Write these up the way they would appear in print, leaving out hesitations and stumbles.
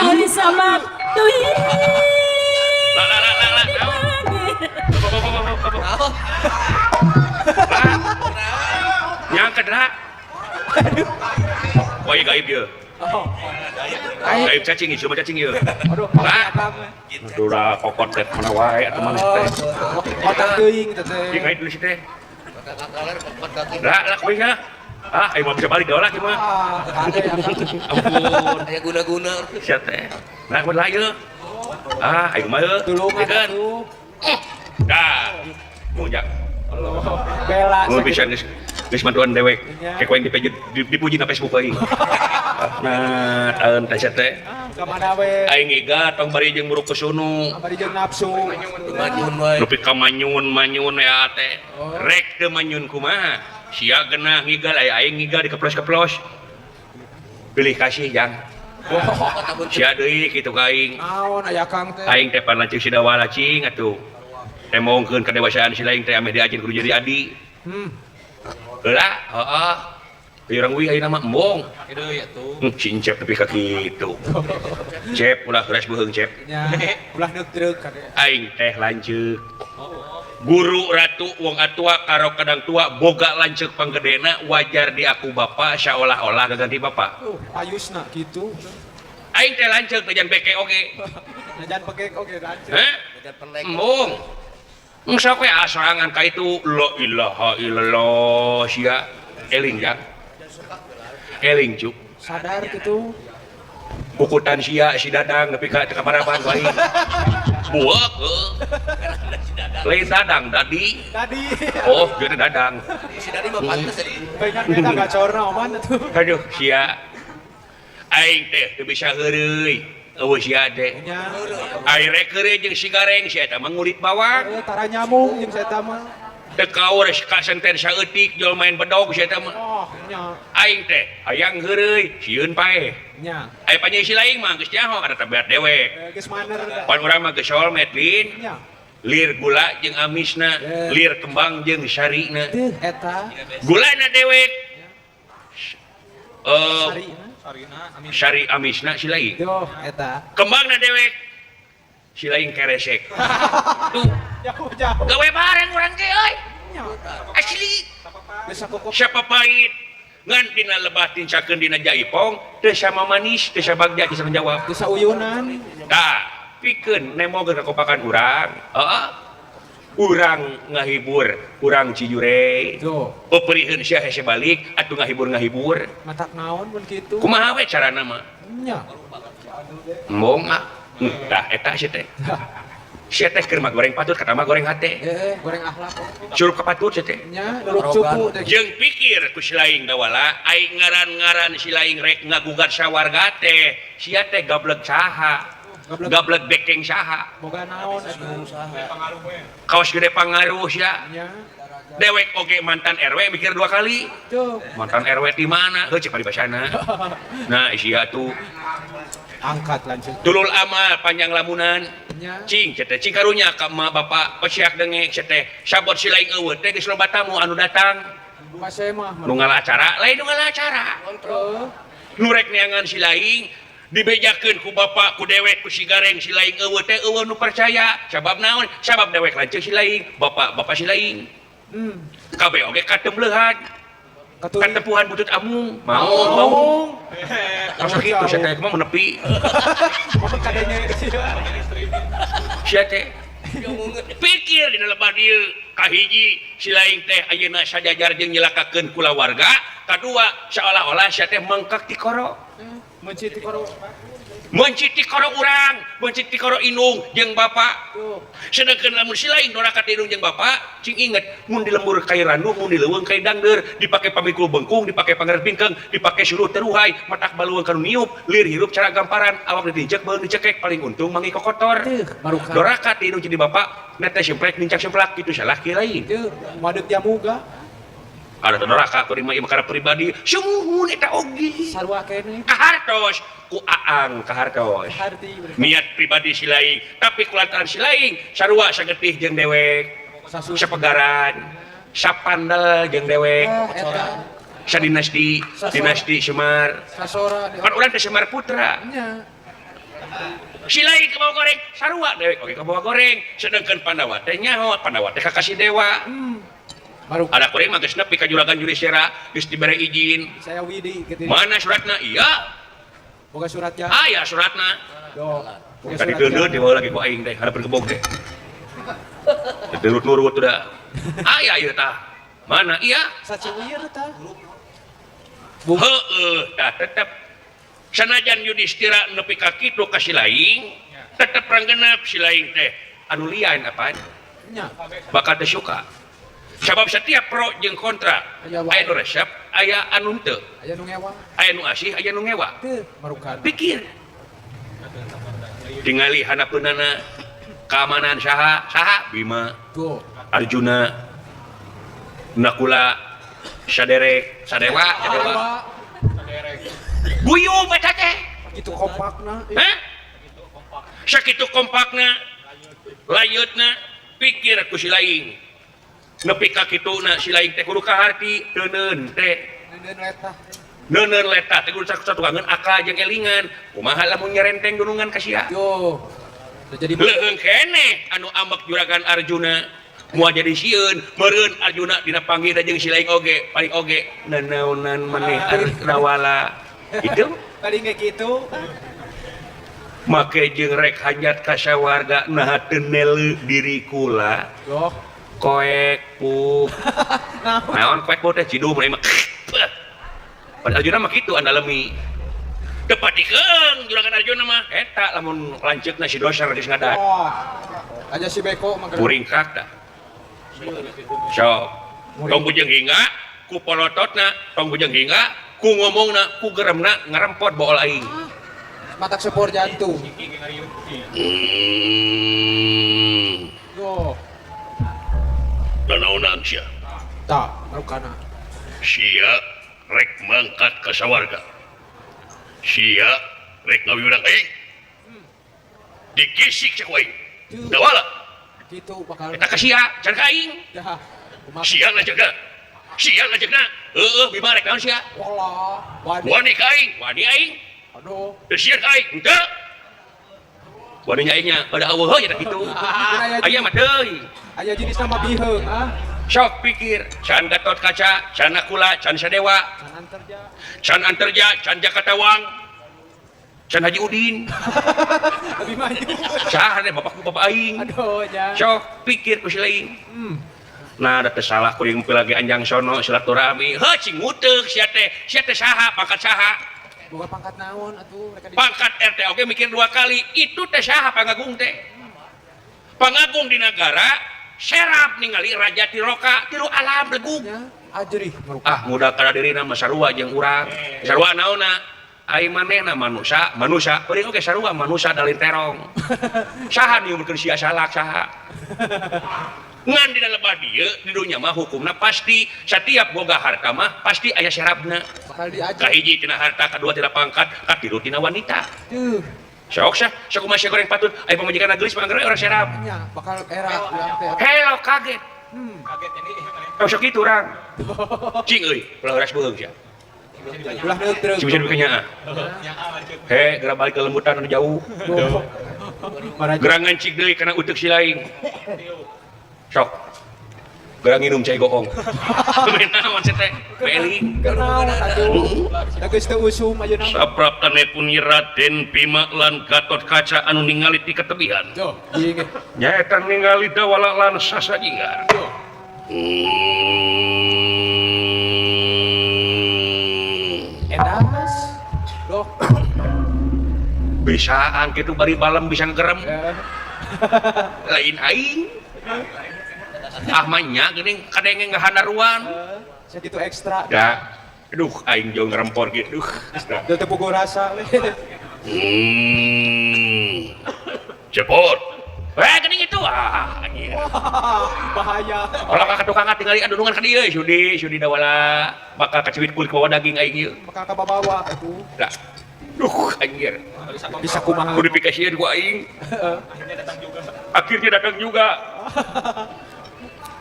Ari sama deui. Lah lah lah lah lah. Naon? Nyangket lah. Wah, iya gaib ya. Gaib cacing, cuma cacing ya. Aduh, Lah. Aduh lah, kokot teh mana wae atuh maneh teh. Otak teuing teh teh. Ieu gaib dulu sih teh. Kakak kokot kaki. Lah, lah kumaha ya? Ah, ayo mau bisa balik dah lah mah. Ah, kade ya. Ampun. Aya guna-guna. Sia teh. Nah, kumaha lah ieu? Ah, ayo kumaha ieu? Tulungan Ikeun. atuh. Dah. Mujak. Bela. Mun bisa geus geus mantuan dewek. Iya. Kayak yang dipuji dipuji na Facebook aing. Nah, taeun teh sia teh. Ka mana we? Aing ngiga tong bari jeung muruk kesunu. Bari jeung nafsu. Manyun wae. Nepi ka manyun manyun ya teh. Rek teu manyun kumaha? Sia genah ngigal aya aing ngigal dikeplos-keplos. Pilih kasih jang. Sia deui kitu ka aing. Naon aya Kang teh? Aing teh pan lanceuk sidawala cing atuh. Temongkeun kadewasaan si laing teh ameh diajin kudu jadi adi. Heula, heeh. Urang wih ayeuna mah embung. Kieu ya tuh. Si Encep tepi ka kitu. Cep ulah geus beuheung Cep. Nya, ulah neuk-treuk kade. Aing teh lanceuk. Guru ratu wong atua karo kadang tua boga lanceuk panggedena wajar di aku bapak seolah-olah gaganti bapak. Ayusna kitu. Aing teh lanceuk teh jan beke oge. Najan pekek oge lanceuk. Heh? Najan pelek. Embung. Sok we sorangan ka itu la ilaha illallah sia eling ya. Eling cuk. Sadar kitu. Kukutan sia si Dadang nepi ka teu kaparaban ku aing. Buek heuh. Lain Dadang Dadi. Dadi. Oh, jadi Dadang. Si Dadi mah pantes jadi. Pengen eta gacorna oman atuh. Aduh sia. Aing teh teu bisa heureuy. Eueuh sia teh. Nya. Aing rek heureuy jeung si Gareng sia eta mah ngulit bawang. Tara nyamung jeung si eta mah. Teu kaur ka senten saeutik jual main bedog sia eta mah. Oh, nya. Aing teh hayang heureuy sieun paeh. Nya. Aya panyeun si laing mah geus nyaho ada tabiat dewek. Geus maner. Pan urang mah geus solmet lin. Nya. Lir gula jeung amisna, lir kembang jeung sarina. Teuh eta. Gulana dewek. Sarina. Sari amisna si laing. Duh, eta. Kembangna dewek. Si laing keresek. Tuh. Jauh-jauh. Gawe bareng urang ge euy. Asli. Siapa pahit ngan dina lebah tincakeun dina jaipong teu sama manis teu sabagja teu sama jawab. Teu sauyunan. Tah, pikeun nemogeun kakopakan urang. Heeh. Urang ngahibur, urang Cijurey. Tuh. Peperiheun sia hese balik atuh ngahibur-ngahibur. Matak naon mun kitu? Kumaha we carana mah? Nya. Embung ah. Tah eta sia teh. Sia teh keur mah goreng patut kata mah goreng hate. Goreng akhlak. Curup ka patut sia teh. Nya, nuruk cupu teh. Jeung pikir ku si laing dawala, aing ngaran-ngaran si laing rek ngagugat sawarga teh, sia teh gableg saha? Gableg bekeng saha? Boga naon atuh? Kaos gede pangaruh sia. Nya. Dewek oge mantan RW mikir dua kali. Tuh. Mantan RW di mana? Heuh cek paribasana. Nah, sia tuh angkat lanjut. Tulul amal panjang lamunan. Nya. Cing cete cing karunya ka emak bapak pesiak dengek cete sabot si laing eueuh teh geus loba tamu anu datang. Pase mah. Nu ngala acara, lain nu ngala acara. Heeh. Nu rek neangan si laing dibejakeun ku bapak ku dewek ku si Gareng si laing eueuh teh eueuh nu percaya. Sabab naon? Sabab dewek lanceuk si laing, bapak-bapak si laing. Kabeh oge katembleuhan. Katempuhan butut amung. Mau, mau. Masa kitu sia teh mah menepi. Sia teh pikir dina lebah dieu kahiji si laing teh ayeuna sajajar jeung nyelakakeun kulawarga, kadua seolah-olah sia teh mengkek tikoro. Mencit tikoro. Mencit tikoro urang, mencit tikoro indung jeung bapak. Sedangkan lamun si laing doraka ti indung jeung bapak, cing inget mun di lembur kai randu, mun di leuweung kai dangdeur, dipake pamikul bengkung, dipake pangarep bingkeng, dipake suluh teruhai, matak balueung kanu niup, lir hirup cara gamparan, awak ditincek beuheung dicekek, paling untung mangi kokotor. Doraka ti indung jadi bapak, netes semplek nincak semplak kitu salah ki lain. Teuh, madeuk jamuga. Ada doraka ku di mah pribadi, sumuhun eta oge. Sarua keneh. Kahartos ku aang kahartos. Niat pribadi si laing, tapi kulantaran si laing sarua sagetih jeung dewek. Sapegaran, sapandel jeung dewek. Sadinasti, dinasti Semar. Sasora. Kan urang teh Semar Putra. Nya. Si lain kabawa goreng sarua dewek oge kabawa goreng. Sedangkan Pandawa teh nyaho, Pandawa teh kakasih dewa. Baru Ada kuring mah geus nepi ka juragan Yudhistira, geus dibere izin. Saya Widi gitu. Mana suratna? Iya, Boga suratnya. aya suratna. Yo. Boga Tadi suratnya. deundeun dibawa lagi ku aing teh, harapan kebog teh. Nurut-nurut udah. Aya ieu tah. Mana? Iya. Sacuir tah. Heeh, tah tetep sanajan Yudhistira nepi ka kitu ka si laing, tetep ranggenep si laing teh anu lian apaan? Nya. Bakal teu suka. Sabab setiap pro jeung kontra, Aya aya nu resep, aya anu henteu, Aya nu ngewa. Aya nu asih, aya nu ngewa. Teu marukan. Pikir. Tingali hanapeunana keamanan saha? Saha? Bima, Tuh. Arjuna, Nakula, Saderek, Sadewa, Sadewa. Dewa. Guyub eta teh. Gitu kompakna. Hah? Sakitu kompakna, layeutna, pikir ku si laing. Nepi ka kituna si laing teh kudu kaharti, teuneun teh. Neuneun letah. Neuneun letah teh kudu satukangeun akal jeung elingan. Kumaha lamun nyerenteng dunungan ka sia? Yo. Udah jadi Leuheung keneh anu ambek juragan Arjuna. Moal jadi sieun, meureun Arjuna dina panggih jeung si laing oge, paling oge nanaonan maneh rawala. Itu tadi kayak gitu. Make jeung rek hajat ka sawarga naha teu nele diri kula. Yo. Koek pup. Naon? Naon koek pup teh cidum mah. Pada Arjuna mah kitu andalemi. Teu patikeun juragan Arjuna mah eta lamun lanceukna si doser geus ngadat. Oh. Aja si Beko mah geura. Puringkak tah. Sok. Tong bujeng hingga ku polototna, tong bujeng hingga ku ngomongna, ku geremna ngarempot bool aing. Matak sepor jantung. Yo. Nanaonan sia? Tah, marukana. Sia rek mangkat ka sawarga. Sia rek ngawiurang aing. Dikisik cek aing. Dawala Gitu bakal. eta ka sia, can ka aing. Dah. Kumaha? Sia ngajegna. Sia ngajegna. Heueuh bima rek naon sia? Walah. Wani. Wani ka aing, wani aing. Aduh. Teu sieun ka aing, henteu. Wani nya aingnya, pada eueuh nya kitu. Aya mah teuing. Aya jenis nama biheung ah. Sok pikir, can Gatot Kaca, can Nakula, can Sadewa, Can Anterja. Can Anterja, can Jakatawang, can Haji Udin. Lebih maju. Saha deh bapakku bapak aing. Aduh, ya. Sok pikir ku si lain. Nah, da teu salah kuring lagi anjang sono silaturahmi. Heuh cing nguteuk sia teh. Sia teh saha, pangkat saha? Boga pangkat naon atuh mereka di Pangkat RT oge mikir dua kali. Itu teh saha pangagung teh? Pangagung di negara serap ningali raja Tiroka, tilu alam legug. nya ajrih marukan. Ah, muda kada dirina mah sarua jeung urang. Sarua naonna? Ai manehna manusa, manusa. Kuring oge sarua manusa dalin terong. Saha niumkeun sia salak saha? Ngan dina lebah dieu di dunya mah hukumna pasti setiap boga harta mah pasti aya serapna. Bakal diajar. Kahiji tina harta, kadua tina pangkat, katilu tina wanita. Tuh, Sok sah, sok kumaha sia goreng patut, aya pamajikan gelis mah anggar orang serap. nya bakal era urang teh. Hello kaget. Kaget ini. Oh, sok kitu urang. Cing euy, ulah heuras beuheung sia. Ulah deuk deuk. Cing bisa dibikeun nyaa. He, geura balik ke lembutan anu jauh. Maraja. Geura ngancik deui kana uteuk si laing. Sok. Geura nginum cai goong. Naon sia teh? Beling. Kenaon atuh. Da geus teu usum ayeuna. Sapraptane pun Raden Bima lan Gatot Kaca anu ningali ti ketebihan. Tuh, ieu Nyaeta ningali dawala lan sasajingan. Tuh. Endas. Doh. Bisaan kitu bari balem bisa ngegerem. Eh, Lain aing. Ah mah nya geuning kadenge ngahanaruan. Sakitu ekstra. Ya. Aduh aing jauh ngerempor gitu. Duh. Da teu puguh rasa we. Cepot. Eh geuning itu ah anjir. Bahaya. Kalau ka tukang tingali adunungan ka dieu sudi sudi dawala bakal kacuit kulit bawa daging aing ieu. Bakal kababawa atuh. Lah. Duh anjir. Bisa kumaha. Kudu dipikasieun ku aing. Akhirnya datang juga.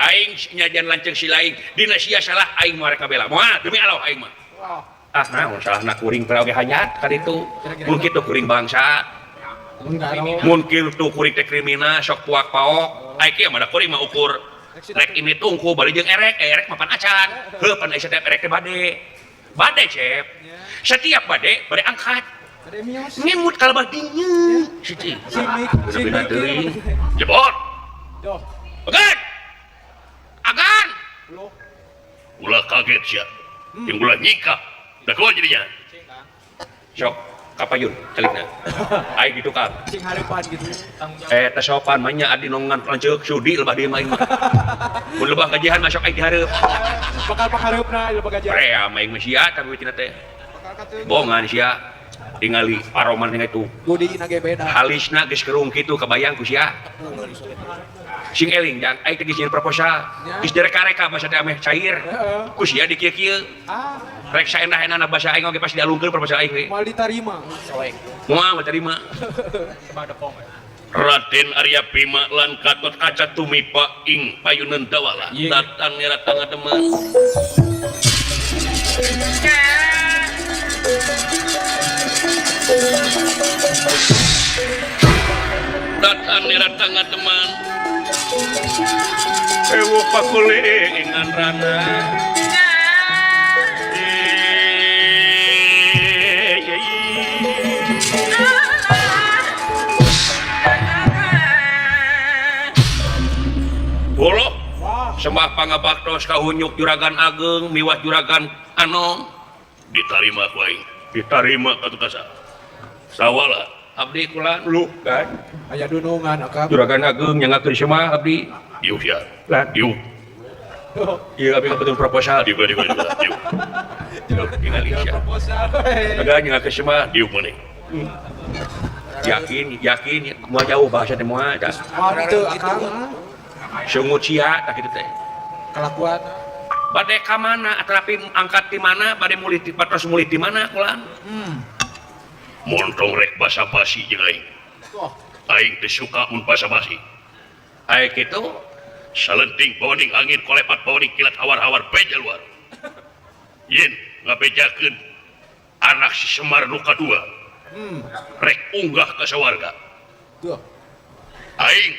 Aing nyajan lanceuk si laing dina sia salah aing moal rek ngabela. Moal demi Allah aing mah. Wah. Ah naon salahna kuring teh oge hanyat ka ditu. Mun kitu kuring bangsa. Mun kitu kuring teh kriminal sok puak paok. Ai kieu mah da kuring mah ukur rek ini tungku bari jeung erek, erek mah pan acan. Heuh pan setiap erek teh bade. Bade Cep. Setiap bade bade angkat. Ngemut kalabah dinya. Siti. Sing teuing. Jebot. Agan. Agan. Ulah kaget sia. Jeung ulah nyikah. Da kumaha jadinya? Sok kapayun calikna. Aing di tukang. Sing hareupan gitu. Teh sopan mah nya adi nongan lanceuk sudi lebah dieu mah aing mah. Mun lebah gajihan masuk aing dihareup. Bakal panghareupna lebah gajihan. Rea mah aing mah sia tapi tina teh. Bongan sia tingali paroman tinggal itu. Budina ge beda. Halisna geus kerung kitu kabayang ku sia. Sing eling jang aing teh geus nyieun proposal. Geus direka-reka basa teh ameh cair. Ku sia dikieu-kieu. Rek saendah-endahna basa aing oge pas dialungkeun proposal aing we. Moal ditarima. Moal diterima. Raden Arya Bima lan Gatot Kaca tumiba ing payunan Dawala. Datang nyeratang ngademen. Datang nyeratang ngademen. Ewu pakulingan rana. Bolo sembah pangabaktos kahunyuk juragan ageng miwah juragan anom ditarima ku aing ditarima ka tukasa sawala abdi kula lu kan aya dunungan akang juragan ageng nyangakeun semah abdi diuk sia lah diuk ieu abdi kabetul proposal diuk diuk diuk tingali sia agak nyangakeun semah diuk maneh yakin yakin moal jauh bahasa teh moal tah teu akang sungut sia tak kitu teh kelakuan bade ka mana atanapi angkat di mana bade mulih di patos mulih di mana kulan montong rek basa-basi jeung aing aing teu suka mun basa-basi aing kitu salenting bawaning angin kolepat bawaning kilat hawar-hawar beja luar yen ngabejakeun anak si Semar nu kadua rek unggah ka sawarga aing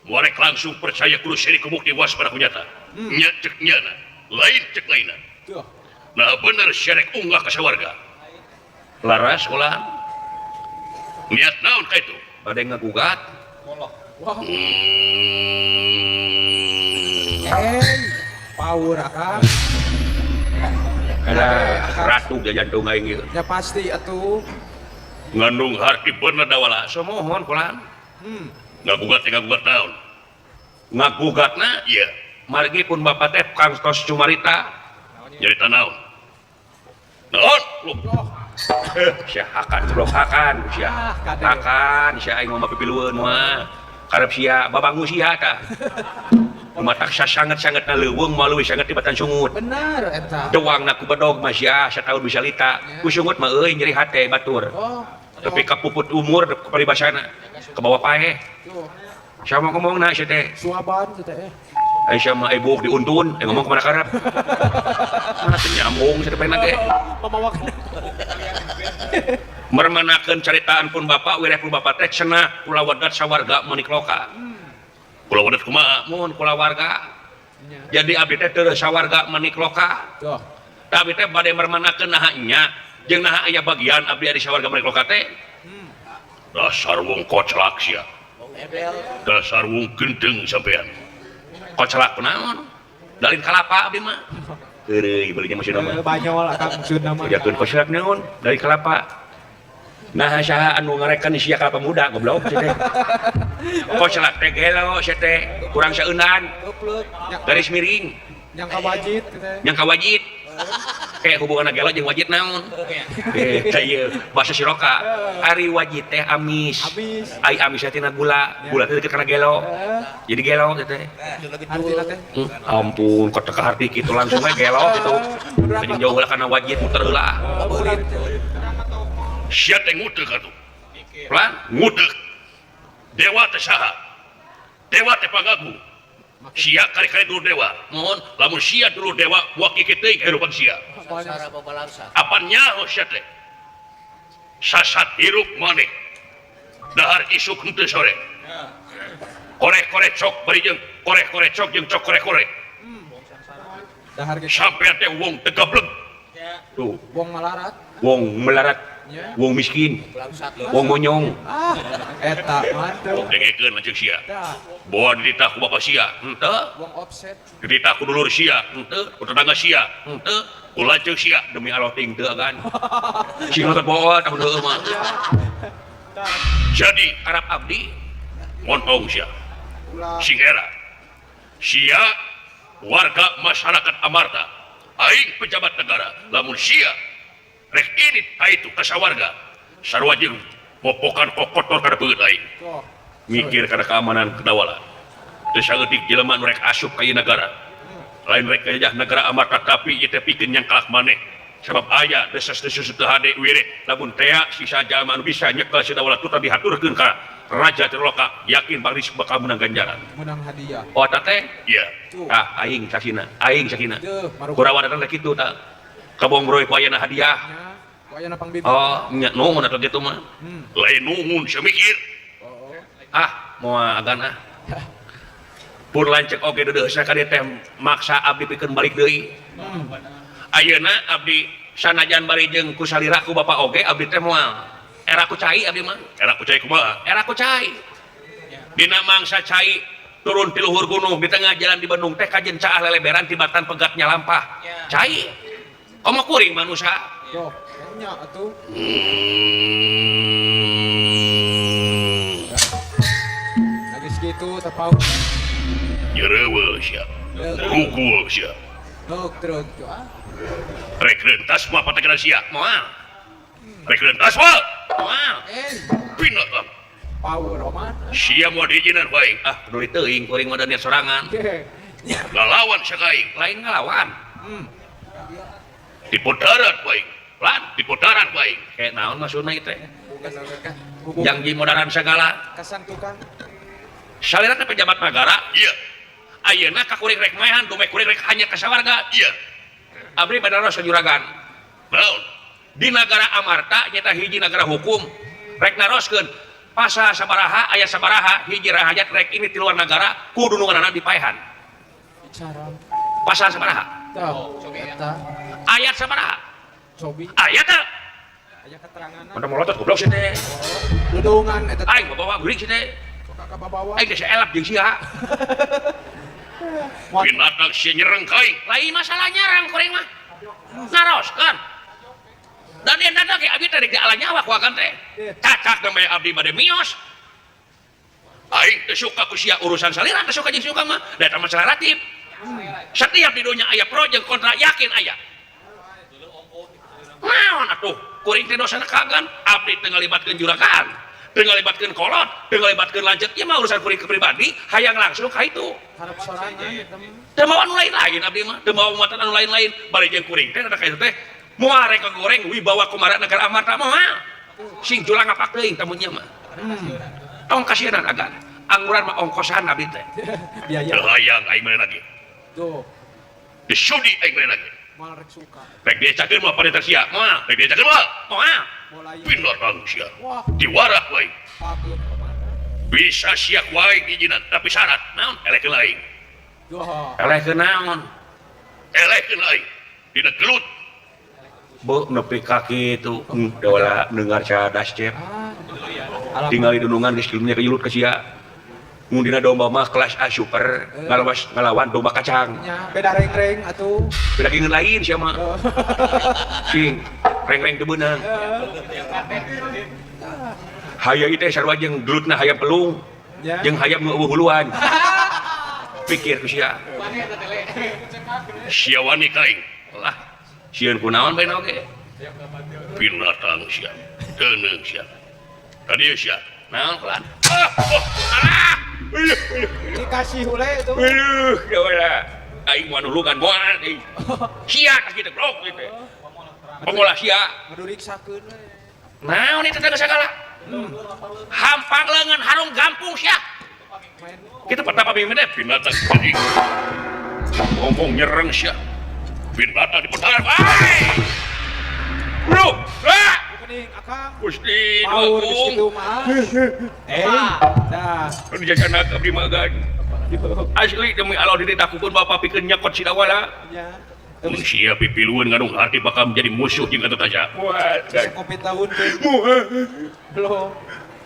warek langsung percaya kudu seri kumukti waspada kunyata nya cek nyana lain cek lainna nah bener syarek unggah ka sawarga laras ulah niat naon ka itu bade ngagugat power akang kada ratu jantung aing ieu ya pasti atuh ngandung harti bener dawala somohon kulan ngagugat ngagugat naon ngagugatna ieu margi pun bapak teh kang tos cumarita nyarita naon naon lu sia hakan goblok hakan sia hakan sia aing mah pipilueun mah karep sia babangu sia tah matak sanget-sangetna leuweung mah leuwih sanget tibatan sungut bener eta dewangna ku bedog mah sia sataun bisa lita ku sungut mah euy nyeri hate batur tapi kapuput umur paribasana ke bawah paeh sama ngomongna sia teh suaban teh ai sia mah ibuk diuntun ngomong kumaha karep mana teu nyambung sia teh paehna ge mermanakeun caritaan pun bapak wireh pun bapak teh cenah kulawarga sawarga manikloka kulawarga kumaha mun kulawarga jadi abdi teh teu sawarga manikloka abdi teh bade mermanakeun naha nya jeung naha aya bagian abdi ari sawarga manikloka teh dasar wong koclak sia dasar wong gendeng sampean koclak kunaon dalin kalapa abdi mah heureuy beulinya maksudna mah banyol akang maksudna mah jakeun koclak naon dalin kalapa nah saha anu ngarekan sia kalapa muda goblok sia teh koclak teh gelo sia teh kurang saeunan garis miring nyangka wajit teh nyangka wajit kayak hubungan gelo jeung wajit naon teh ieu bahasa siroka ari wajit teh amis ai amis teh tina gula gula teh deket kana gelo jadi gelo teh ampun kok teu kaharti kitu langsung we gelo kitu jeung jauh heula kana wajit muter heula sia teh nguteuk atuh pelan nguteuk dewa teh saha dewa teh pangagung sia kali-kali dulu dewa mohon lamun sia dulu dewa waki kitu kehidupan sia apa nyaho sia teh sasat hirup maneh dah isuk henteu sore. Korek-korek cok bari jeung korek-korek cok jeung cok korek-korek. Dahar ge Sampean teh wong teu gablek. Tuh, wong malarat. Wong melarat, Nya. Wong miskin, Bangsat. Wong monyong. Ah, eta mantep. Dengekeun lanceuk sia. Tah, Bawa dititah ku bapa sia, henteu. Wong offset. Dititah ku dulur sia, henteu. Ku tetangga sia, henteu. Ku lanceuk sia demi Allah ting teu agan. Sing teu bawa tahun heueuh mah. Jadi karap abdi montong sia. Ulah. Sing era. Sia warga masyarakat Amarta, aing pejabat negara, lamun sia rek ini ka itu ka sawarga, sarua jeung mopokan kokotor kana beungeut aing. Tuh. Mikir kana keamanan kedawala. Teu saeutik jelema nu rek asup ka ieu nagara. Lain rek kajah negara Amarta tapi ieu teh pikeun nyangkalak maneh. Sabab aya desas-desus teu hade wire lamun tea sisa jalma nu bisa nyekel Sidawala tuta dihaturkeun ka Raja Triloka yakin baris bakal menang ganjaran. Menang hadiah. Oh eta teh? Iya. Tuh. Ah aing saksina, aing saksina. Deuh, maruk. Kurawa datang teh kitu tah. Kabongroy ku ayana hadiah. Nya, ku ayana pangbibit. Oh, nya nuhun atuh kitu mah. Lain nuhun sia mikir. Oh. Ah, moal agan ah. Pur lanceuk oge deudeuhna ka dieu teh maksa abdi pikeun balik deui. Ayeuna abdi sanajan bari jeung ku salira ku bapa oge abdi teh moal. Era ku cai abdi mah. Era ku cai kumaha? Era ku cai. Dina mangsa cai turun ti luhur gunung di tengah jalan di Bandung teh kajen caah leleberan tibatan pegatnya lampah. Cai. Komo kuring manusia. Tuh, nya atuh. Lagi segitu tepau. Nyerewe sia. Rukul sia. Truk truk tuh ah. Rek rentas mah patekeran sia. Moal. Rek rentas mah. Moal. Eh, Pinatang. power oman. Sia moal diizinan ku aing. Ah, peduli teuing kuring mah da niat sorangan. Oke. Ngalawan sia ka aing. Lain ngalawan. Dipodaran ku aing. Lan, dipodaran ku aing. Kayak naon maksudna ieu teh? Hubung Janji modaran segala. kasang tukang. Salira teh pejabat negara. Iya. Ayeuna ka kuring rek maehan, dumeh kuring rek hanya ka sawarga. Iya. Abdi badaros juragan. Naon? Di nagara Amarta nyata hiji nagara hukum. Rek naroskeun pasal sabaraha aya sabaraha hiji rahayat rek ini ti luar nagara kudu dununganana dipaehan. Bicara. Pasal sabaraha? Tah, eta Ayat sabaraha? cobi Ayat teh. aya keterangan. Mana molotot goblok sih teh. Dudungan eta Aing bawa guring sih teh. sok ka babawa. Aing geus elap jeung sia. Binatang sia nyereng ka aing. Lain masalah nyerang kuring mah. Naroskeun. Dan eta teh abdi teh rek diala nyawa ku akan teh. Cacak nembe abdi bade mios. Aing teu suka ku sia urusan salira teu suka jeung suka mah. Da eta masalah relatif. Setiap di dunia aya pro jeung kontra yakin aya. Naon atuh kuring teh dosana kagan abdi teu ngalibatkeun juragan, teu ngalibatkeun kolot, teu ngalibatkeun lanceuk. Ieu mah urusan kuring pribadi hayang langsung ka itu. Harap sorangan eta mah. Teu mawa anu lain-lain abdi mah, teu mawa muatan anu lain-lain. Bari jeung kuring teh rada ka itu teh moal rek ngagoreng wibawa kumara negara Amarta moal. Sing julang ngapak teuing tamu nya mah. Tong kasihanan agan. Angguran mah ongkosan abdi teh. Biaya. Teu hayang aing maneh lagi. Tuh, Disudi aing maneh lagi. moal rek suka. Rek diacakeun mah panita sia. Moal. Rek diacakeun moal. Moal. Mulai. Binatang sia. Wah, Diwarah wae. pakeun kumaha. Bisa sia ku aing diizinan tapi syarat naon elehkeun aing. Duh. Elehkeun naon? Elehkeun aing. Dina gelut. Bu nepi ka kitu. Dola dengar cadas cep. Ah. Tinggal di dunungan geus ilmunya kejulur ka sia. Mun dina domba mah kelas A super, ngalawas ngalawan domba kacang. Nya, beda reng-reng atuh. Beda geuning lain sia mah. Sing reng-reng teu beunang. Hayang ieu teh sarua jeung gelutna hayam pelung. Ya. Jeung hayam nu eueuh huluan. Pikir ku sia. Sia wani ka aing. Lah, sieun kunaon bae oge. Binatang sia. Deungeung sia. Tadi sia. Naon kelan? Ah, oh, alah. Dikasih ule itu. Aduh, ya wala. Aing mah nulungan moal aing. Sia tah kitu blok kitu. Pangolah sia. Ngeduriksakeun we. Naon eta teh sagala? Hampang leungeun harung gampung sia. Main Kita pertama pemimpin teh binatang anjing. Ngomong nyereng sia. Binatang di petaran. Ai! Bro, ah! Geuning akang. Gusti Power geus Agung. kitu mah. Eh, dah. Anu jajanak abdi mah gan. Asli demi Allah ditakukeun bapak pikeun nyakot si Dawala. Nya. Mun sia pipilueun ngadung hati bakal menjadi musuh jeung Gatotkaca. Moal. Kopi tahun teh. Belum.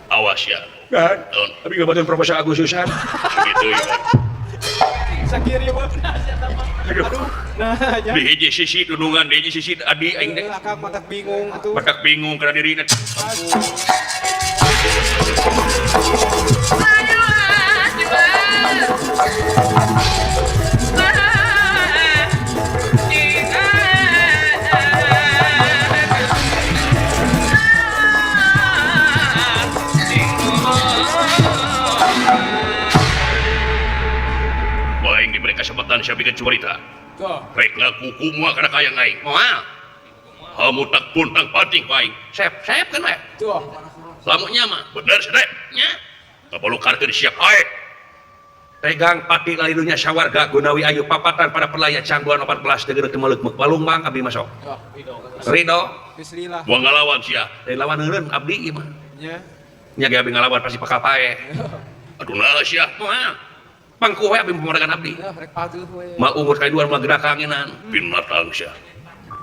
Awas ya. Gan. Abi ngabatuan Profesor Agus Susan. Gitu ya. Sakiri beuna sia mah. Aduh. Nah, nya. Di hiji sisi dunungan, di hiji sisi adi aing teh. Akang matak bingung atuh. Matak bingung kana dirina. Aing diberi kesempatan siapa bikin cuarita. Tuh. Rek ngaku kumaha kana kayang aing. Moal. Hamu tak puntang panting ku aing. Sep, sep kan we. Tuh. Lamunnya mah bener sedep nya. Kabalukarkeun siap ae. Tegang pati lalilunya sawarga gunawi ayu papatan pada perlaya cangguan 14 degeut teu maleuk balung mang abdi masuk. Tuh. Ridho. Geus lila. Moal ngalawan sia. Lain lawan heureun abdi ieu mah. Nya. Nya ge abdi ngalawan pasti bakal pae. Aduh nah sia. Moal. Pangku we abdi pemuragan abdi. Lah rek pageuh we. Ma umur kai dua mah gerak kangenan. Binatang sia.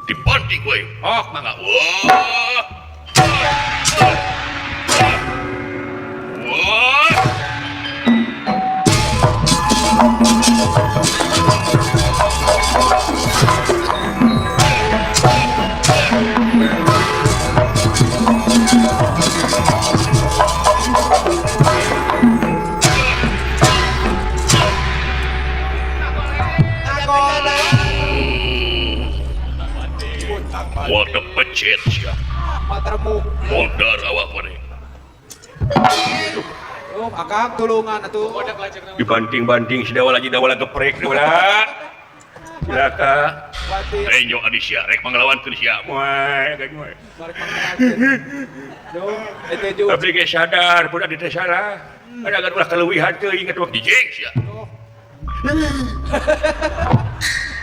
Dipanting we. Ok mangga. Wah. Wah. Wadah pecet sia. Patremuk. Modar awak maneh. Oh, akang tulungan atuh. Dibanting-banting si Dawala ji Dawala geprek Dawala. Cilaka. Batin. Renjo adi sia rek manglawankeun sia. Moal gak moal. Balik pangalakeun. Duh, eta juga. Abdi ge sadar pun adi teh salah. Ada agar ulah kaleuwihan teuing atuh dijeng sia.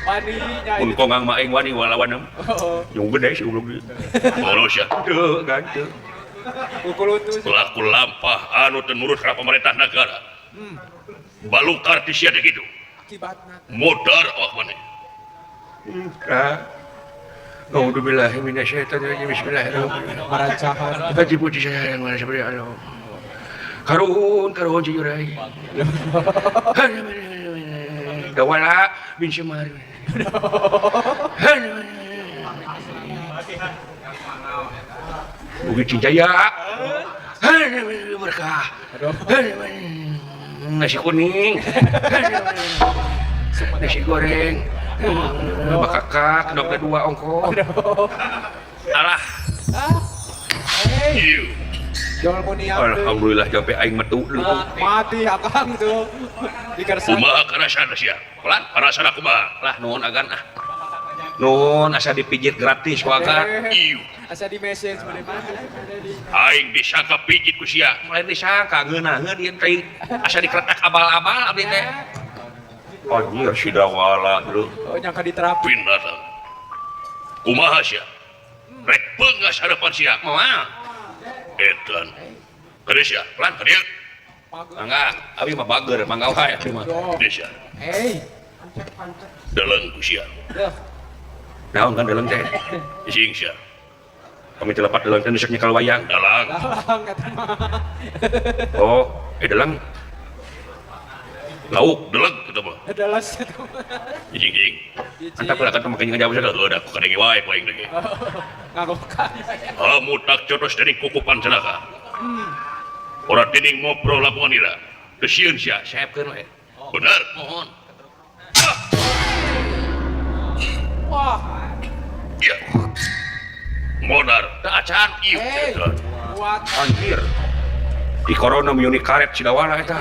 Wani nya. Mun kongang mah aing wani walawan. Oh, Yung gede si ulug. Bolos sia. Teu gan teu. Kukulutus. Pelaku lampah anu teu nurut ka pemerintah negara. Balukar ti sia teh kitu. Akibatna. Modar awak maneh. A'udzubillahi minasyaitonirrajim. Bismillahirrahmanirrahim. Marancahan. Haji puji saya yang mana seperti Allah. Karuhun, karuhun cucurai. Dawala bin Semar. Bukit Cijaya. Berkah. Nasi kuning. Nasi goreng. Bakakak, dok dua ongko. Alah. Alhamdulillah sampai aing metu dulu. Mati akang tuh. Dikersan. Kumaha karasana sia? Pelan karasana kumaha? Lah nuhun agan ah. Nuhun asa dipijit gratis ku agan. Ieu. Asa di message mane mah. Aing disangka pijit ku sia. Lain disangka ngeunaheun ieu teh asa dikeretak abal-abal abdi teh. Anjir si Dawala dulu. Oh nyangka diterapi. Binatang. Kumaha sia? Rek peungas harapan sia. Moal. Edan. Kade sia, pelan ka dieu. Mangga, abi mah bager, mangga wae abi mah. Kade sia. Hei. Deleng ku sia. Deuh. Naon kan deleng teh? Ising sia. Kami telepat deleng teh nusuk nyekal wayang. Dalang. Dalang kata mah. Oh, deleng. Lauk deleng kitu mah. Dalas kitu mah. Ising-ising. Antap lah kan make ngajawab sagala heuh da ku kadenge wae ku aing teh. Ngagokan. Kamu tak cotos dening kukupan celaka. Ora dening ngobrol lakukan ira. Teu sieun sia, seepkeun we. Bener, mohon. Wah. Iya. Modar, teu acan ieu. Kuat. Anjir. Di corona miuni karet si Dawala eta.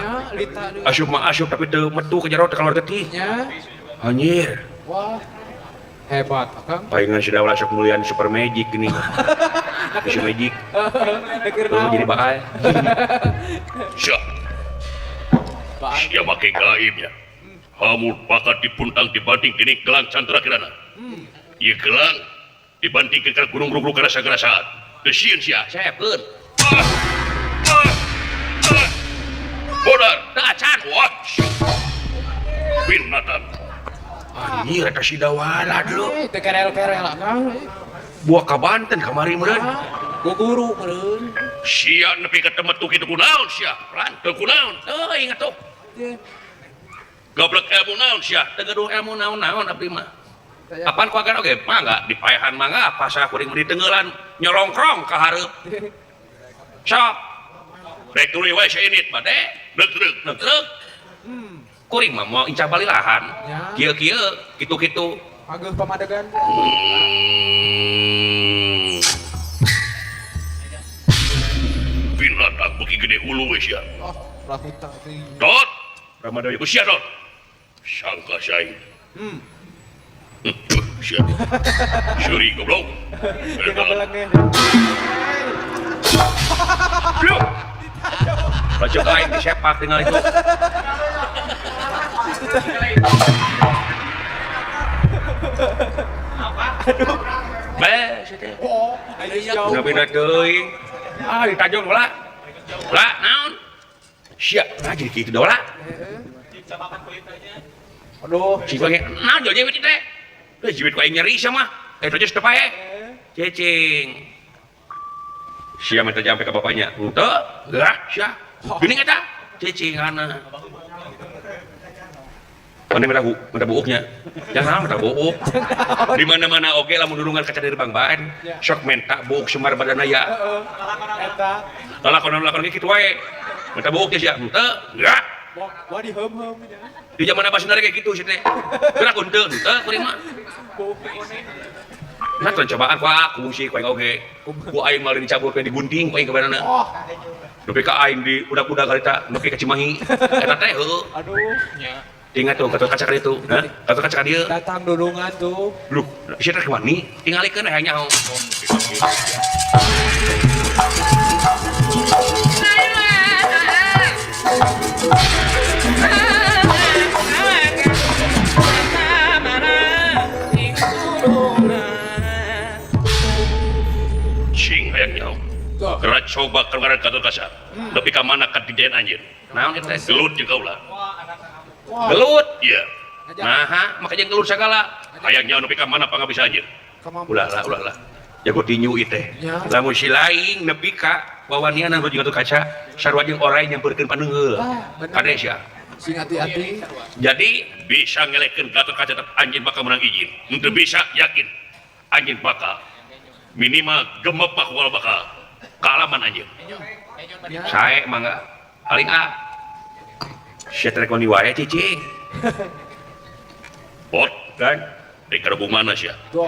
Asup mah asup tapi teu metu ke jero teu keluar getih. Anjir. Wah. Hebat akang. Palingan si Dawala sok mulian super magic gini. Super magic. Jadi bakal. Sia. Sia make gaibnya. Hamur bakat dipuntang dibanting dening gelang Chandra Kirana. Ieu gelang dibanting ke gunung rugru karasa-karasaan. Teu sieun sia, seepkeun. Bodar, teu acan. Wah. Binatang. Anjir eta si Dawala dulu. Teu kerel-kerel Akang. Buah ka Banten kamari meureun. Guguru meureun. Sia nepi ka temetu kitu kunaon sia? Pelan teu kunaon. Teuing atuh. Goblok ilmu naon sia? Teu gaduh ilmu naon-naon abdi mah. Apaan ku agan oge mangga dipaehan mangga pasah kuring mah ditenggelan nyolongkrong ka hareup. Sok. Rek tuluy wae sainit bade. Reuk-reuk, reuk-reuk. Kuring mah moal incah balilahan. Kieu-kieu, kitu-kitu. Ageuh pamadegan. Binatang beuki gede hulu we sia. Oh, rahuta teuing. Dot. Ramadaya ku sia dot. Sangka saing. Sia. Suri goblok. Dia kabelengnya. Bluk. Baju aing disepak tinggal itu. Apa? Aduh. Be, si teh. Oh, ayo Udah teuing. Ah, ditajong heula. Heula, naon? Sia, nah jadi kitu dola. Aduh. Si pange, naon jauh jiwit teh? Teh jiwit ku aing nyeri sia mah. Eta geus teu pae. Cicing. Sia minta jampe ka bapaknya. Henteu, geura sia. Geuning eta. Cicing ana. Mana minta buuknya. Jangan minta buuk. Di mana-mana oge lamun nulungan kaca dari Bang Ban, sok minta buuk Semar badana ya. Heeh. Eta. Lalakon-lalakon ge kitu wae. Minta buuk teh sia. Henteu, geura. Wah diheum-heum nya. Di zaman Abah Sundari kayak gitu sih teh. Geura ku henteu, henteu kuring mah. Nah, tuh cobaan ku aku sih ku aing oge. Ku aing mah dicabut ku digunting ku aing ka banana. Oh. Nepi ka aing di udak-udak harita nepi ka Cimahi. Eta teh heueuh. Aduh. Nya. Ingat tuh katur kaca ka ditu. Hah? Katur kaca ka dieu. Datang dulungan tuh. Luh, sia teh wani tingalikeun hayang nyaho. Cing hayang nyaho. Geura coba keluaran katur kaca. Nepi ka mana ka dijayan anjeun. Naon eta teh? Gelut jeung kaula. Gelut? Iya. Nah, makanya gelut segala. Hayang nyaho nepi ka mana pangabisa anjeun. Ulah lah, ulah lah. Jago tinju ieu teh. Lamun si laing nepi ka wawanian anu jeung kaca, sarua jeung orai nyamperkeun paneunggeul. Kade sia. Sing hati-hati. Jadi bisa ngelekeun Gatot Kaca tetep anjeun bakal menang izin. Henteu bisa yakin anjeun bakal minimal gemepak wal bakal kaalaman anjeun. Sae mangga paling a. Sia teh rek wae cicing. Pot kan rek ka mana sia? Tuh.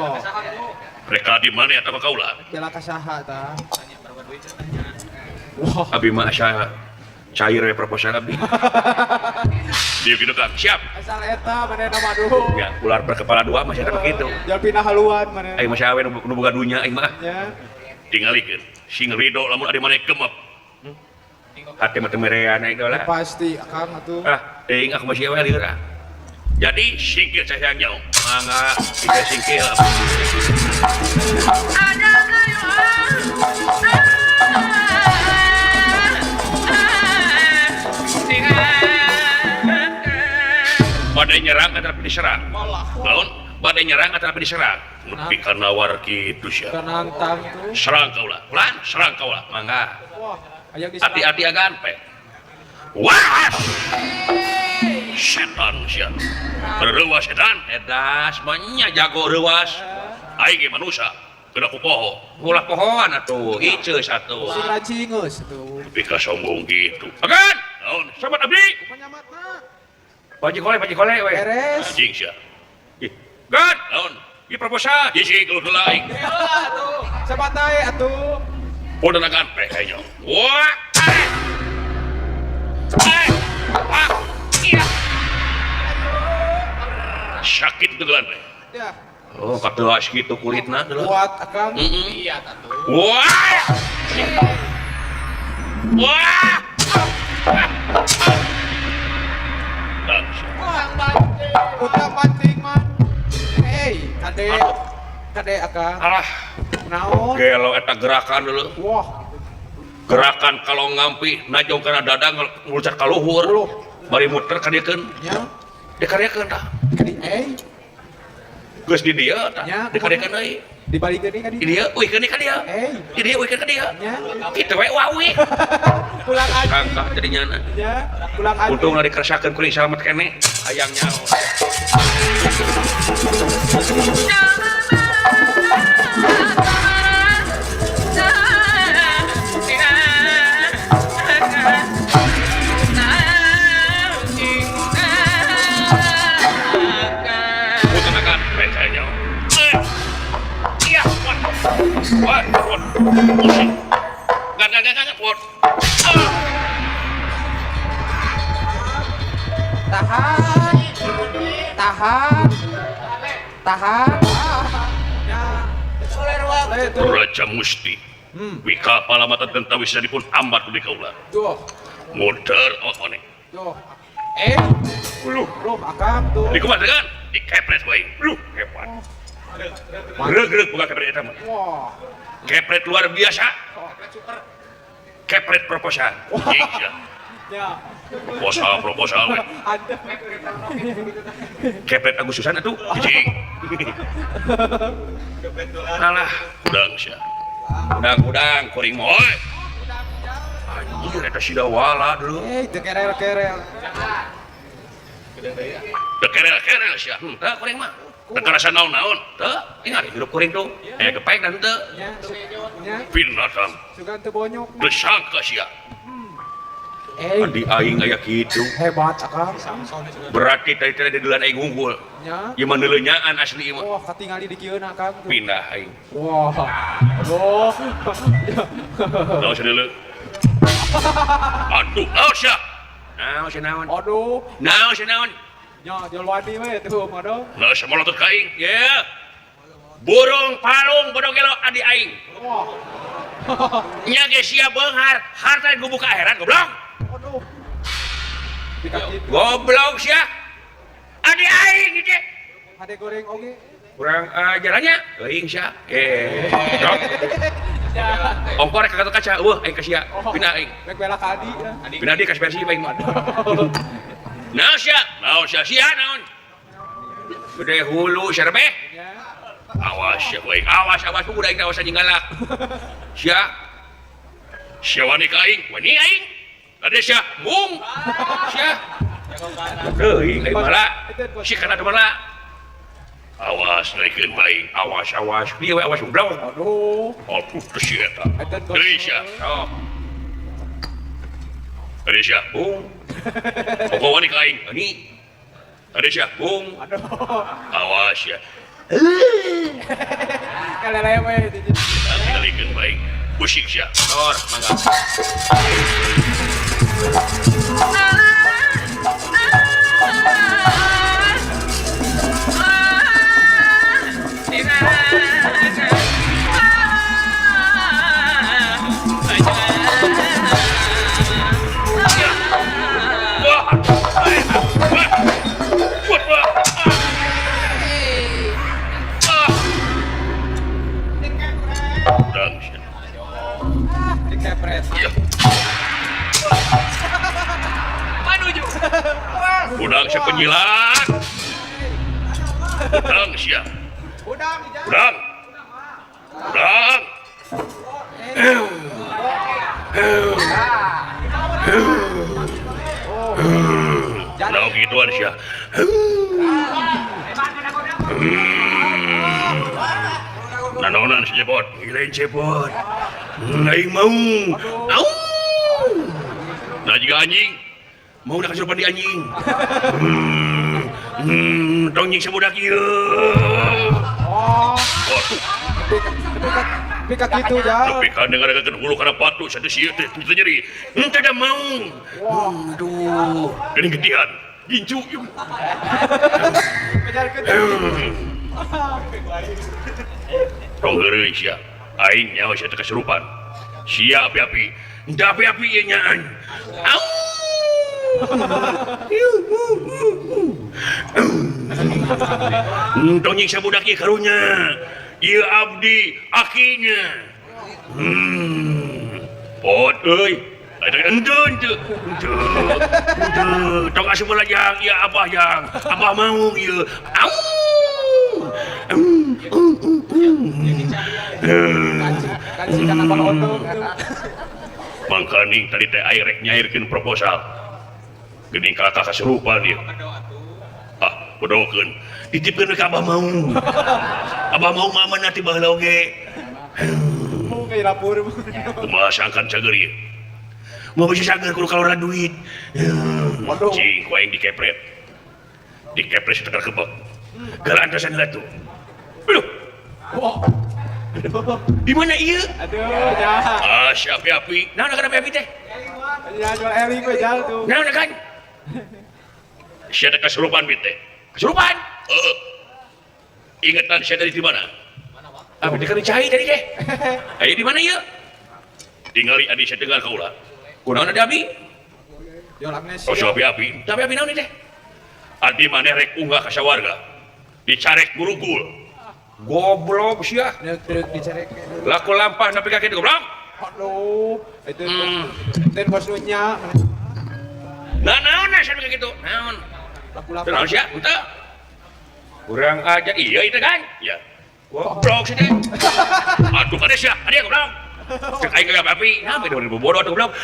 Rek di mana eta ka kaula? Bela ka saha tah? Wah. Abi mah asa cair we proposal abdi. Dieu kitu Kang, siap. Asal eta manehna mah aduh. Ya, ular berkepala dua mah sia teh kitu. Jalpina haluan manehna. Aing mah sia we nu boga dunya aing mah. Nya. Tingalikeun, sing ridho lamun adi maneh gemep. Hati mah teu merean aing lah. Pasti Akang atuh. Ah, teuing aku mah sia we lieur ah. Jadi singkir saya nyaho. Mangga kita singkir. Badai nyerang atau diserang. Naon? Badai nyerang atau diserang. Nepi ka nawar kitu sia. Nantang tuh. Serang kaula. Ulan, serang kaula. Mangga. Wah, aya diserang. Hati-hati agan pe. Wah! Setan sia. Reuwas setan. Edas mah jago reuwas. Aing ge manusia. Kena ku poho. Ulah pohoan atuh. Iceus atuh. Sing racingeus atuh. Nepi ka sombong kitu. Agan! Naon? Sobat abdi. Penyamatna. Paji kole we. Beres. Anjing sia. Ih, Gan, naon? Ieu proposal. Jisi gelut heula aing. Atuh, sabatai atuh. Udah agan pe kayaknya. Wah. Ah. Iya. Sakit gegelan pe. Ya. Oh, katelas gitu kulitna. Kuat akang. Iya atuh. Wah. Wah. Utang pancing man. Hey, kade. Kade akang. Alah. Naon? Gelo eta gerakan dulu. Wah. Gerakan kalau ngampi najong kana dada ngulucat ka luhur. Bari muter ka dieu keun. Nya. Dikaryakeun tah. Kadi eh. Geus di dieu tah. Dikaryakeun deui. Dibalikeun deui ka dieu. Di dieu uihkeun ka dieu. Di dieu uihkeun ka dieu. Kitu we wawi. Pulang aja. Kangkah jadi nyana. Nya, pulang aja. Untungna dikeresakeun kuring salamet keneh. Hayang nyaho. Tahan, tahan, tahan. Raja Musti, wika palamatan tentawis dipun ambat di kaula. Muter awak maneh. Luh, akang tuh. Dikumat kan? Dikepret wae. Luh, hebat. Reug-reug buka kepret eta mah. Kepret luar biasa. Kepret proposal. Proposal, proposal. Kepret Agustusan atuh. Cicing. Alah, udang sia. Udang-udang kuring mah euy. Anjir eta sidawala dulu. Eh, teu kerel-kerel. Teu kerel-kerel sia. Henteu kuring mah. Teu karasa naon-naon. Teu, ingat hirup kuring tuh. Aya gepek dan teu. Binatang. Sugan teu bonyok. Teu sangka sia. Adi aing aya kitu. Hebat akang. Berarti tadi teh didelan aing unggul. Nya. Ieu mah neulenyaan asli ieu mah. Wah, katingali di kieu na akang. Pindah aing. Wah. Oh. Naon sia deuleu? Aduh, naon sia? Naon sia naon? Aduh. Naon sia naon? Nya, jual wani we tuh mah dong. Naon sia molotot ka aing? Ye. Burung palung bodong gelo adi aing. Wah. Nya ge sia beunghar, harta gubuk ka akhirat goblok. Aduh. Goblok sia. Adi aing ieu. Hade goreng oge. Kurang ajarannya teuing sia. Dok. Ongkor ka kaca eueuh aing ka sia. Pindah aing. Rek bela ka adi. Pindah di ka Persib aing mah. Naon sia? Naon sia sia naon? Gede hulu sia rebeh. Awas sia aing. Awas awas budak aing awas anjing galak. Sia. Sia wani ka aing, wani aing. Ade sia mung. Sia. Teuing aing mah. Si kana teu mah. Awas naikeun baing, awas awas. Ieu we awas goblok. Aduh. Aduh teu si eta. Deui sia. Sok. Ade sia, bung. Pokok wani ka aing, ani. Ade sia, bung. Aduh. Awas sia. Kalele we. Naikeun baing. Usik sia. Tor, mangga. Udang sia penjilat. Udang sia. Udang. Udang. Udang gituan sia. Nanonan si Cepot, lain Cepot. Aing mau. Au. Nah juga anjing. Mau dah kesurupan di anjing. Tong nying sabudak ieu. Oh. Tapi ka kitu ja. Tapi ka dengar-dengarkeun hulu kana patu satu sieu teh teu nyeri. Henteu da mau. Aduh, geuning getihan. Gincu. Tong heureuy sia. Aing nyaho sia teh kesurupan. Sia api-api. Henteu api-api ieu nyaan. Au. Tong nyiksa budak ieu karunya. Ieu abdi akinya. Pot euy. Henteu henteu. Henteu. Henteu. Tong asup heula jang, ieu abah jang. Abah mau ieu. Au. Mangkaning tadi teh aing rek nyairkeun proposal. Geuning kakak kasurupan ieu. Ah, bodohkeun. Ditipkeun ka abah mau. Abah mau mah amanah ti baheula oge. Mau ka dapur. Kumaha sangkan cager ieu. Mau bisa cager kudu kalora duit. Cing ku aing dikepret. Dikepret si tegar kebek. Galantasan heula tuh. Aduh. Di mana ieu? Aduh, jahat. Ah, si api-api. Naon kana api-api teh? Ya jual eling we jal tuh. Naon kan? Sia teh kasurupan bi teh. Kasurupan? Heeh. Ingetan sia tadi di mana? Abi teh kan cai tadi teh. Aya di mana ieu? Tingali adi sia tegar kaula. Kunaon ada abi? Jual amnesia. Oh, si api-api. Tapi api naon teh? Adi maneh rek unggah ka sawarga. Dicarek gurugul. Goblok sia. Dicarek. Laku lampah nepi ka kitu goblok. Aduh, itu teh bosnya. Nah, naon sia nepi ka kitu? Naon? Laku lampah. Naon sia? Henteu. Kurang aja iya itu kan? Ya. Goblok sia teh. Atuh kade sia, adi goblok. Cek aing ka api, nah beda bodoh atuh goblok.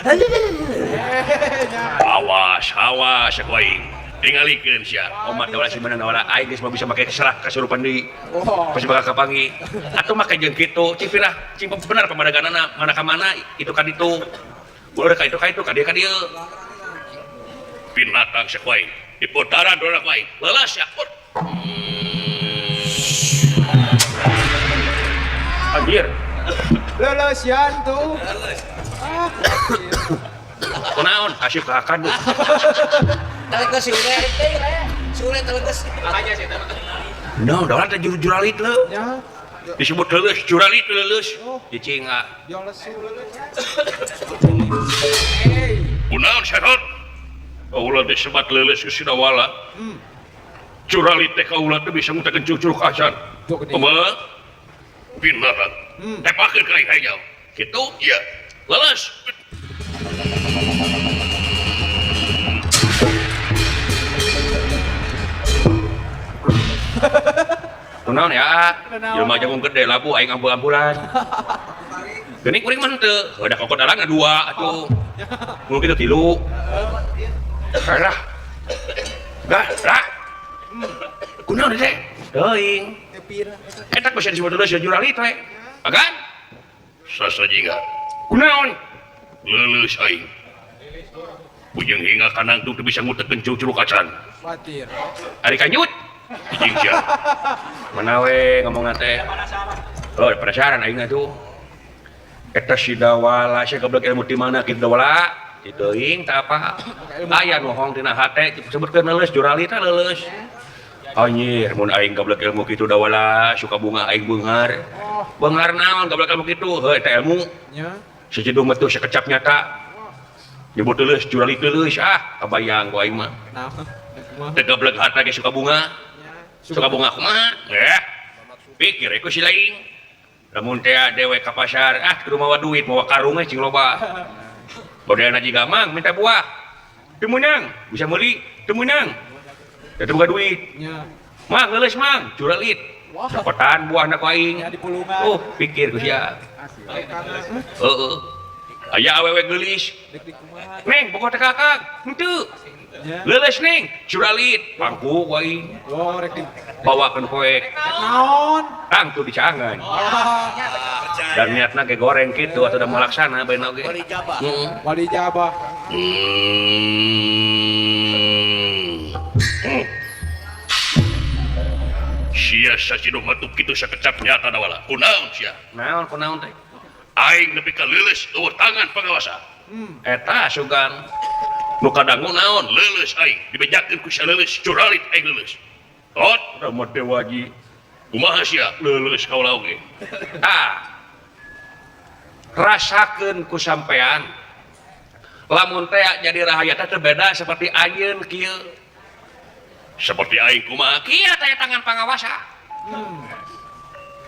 Awas, awas ku aing. Tingalikeun sia. Omat dawala si menang dawala aing geus mah bisa make serah kasurupan deui. Pasti bakal kapangi. Atuh make jeung kitu, cing pirah, cing bener pamadaganana, mana ka mana, itu ka ditu. Ulah ka itu ka itu ka dieu ka dieu. Binatang sia ku aing. Diputaran dona ku aing. Leuleus sia. Anjir. Leuleus sian tuh. Kunaon asup ka kadu. Teleges si Ure. Si Ure teleges. Makanya sih teh. No, dawala teh juralit leuh. Ya. Disebut leuleus, juralit leuleus. Cicing ah. Yang lesu leuleus. Kunaon sehat? Kaula teh sebat leuleus geus dawala. Juralit teh kaula teh bisa ngutekeun curug acan. Kumaha? Binatang. Tepakeun ka aing hayam. Kitu? Iya. Leuleus. Kunaon ya? Jelema jagung gede labu aing ampul-ampulan. Geuning kuring mah henteu. Heuh da kokot dalang dua atuh. Mun kitu tilu. Alah. Dah, lah. Kunaon teh? Teuing. Eta bisa disebut leuleus juralit we. Agan? Sasajinga. Kunaon? Leuleus aing. Bujeng hingga kanang tuh bisa ngutekeun curug acan. Fatir. Ari kanyut. Ijing sia. Mana we ngomongna teh? Oh, penasaran aing tuh. Eta si dawala sia goblok ilmu ti mana kitu dawala? Ti teuing tah apa? Aya nu hong tina hate disebutkeun leuleus jurali teh leuleus. Anjir, mun aing goblok ilmu kitu dawala suka bunga aing beunghar. Beunghar naon goblok ilmu kitu? Heuh eta ilmu. Nya. Secidung mah tuh sekecap nyata. Nyebut leuleus jurali leuleus ah kabayang ku aing mah. Nah. Teu goblok hate ge suka bunga. Suka bunga kumaha? Eh. Pikir ku si lain. Lamun teh dewe ka pasar, ah kudu mawa duit, mawa karung we cing loba. Bodena jiga mang minta buah. Teu meunang, bisa meuli, teu meunang. Da teu boga duit. Nya. Mang leuleus mang, juralit. Cokotan buahna ku aing. Nya dipulungan. Oh, pikir ku sia. Heeh. Aya awewe geulis. Neng, bogoh teh kakak. Henteu. Leuleus neng, juralit, pangku ku aing. Oh, rek di bawakeun poek. Naon? Tangtu dicangan. Dan niatna ge goreng kitu atuh da malaksana bae oge. Wali jabah. Wali jabah. Sia saciduh matuk kitu sakecap nyata dawala. Kunaon sia? Naon kunaon teh? Aing nepi ka leuleus eueuh tangan pangawasa. Eta sugan. Nu kadangu naon? Leuleus aing dibejakeun ku sia leuleus, curalit aing leuleus. Tot ramot teh waji. Kumaha sia leuleus kaula oge. Tah. Rasakeun ku sampean. Lamun teh jadi rahayat teh beda seperti anjeun kieu. Seperti aing kumaha? Kieu teh tangan pangawasa.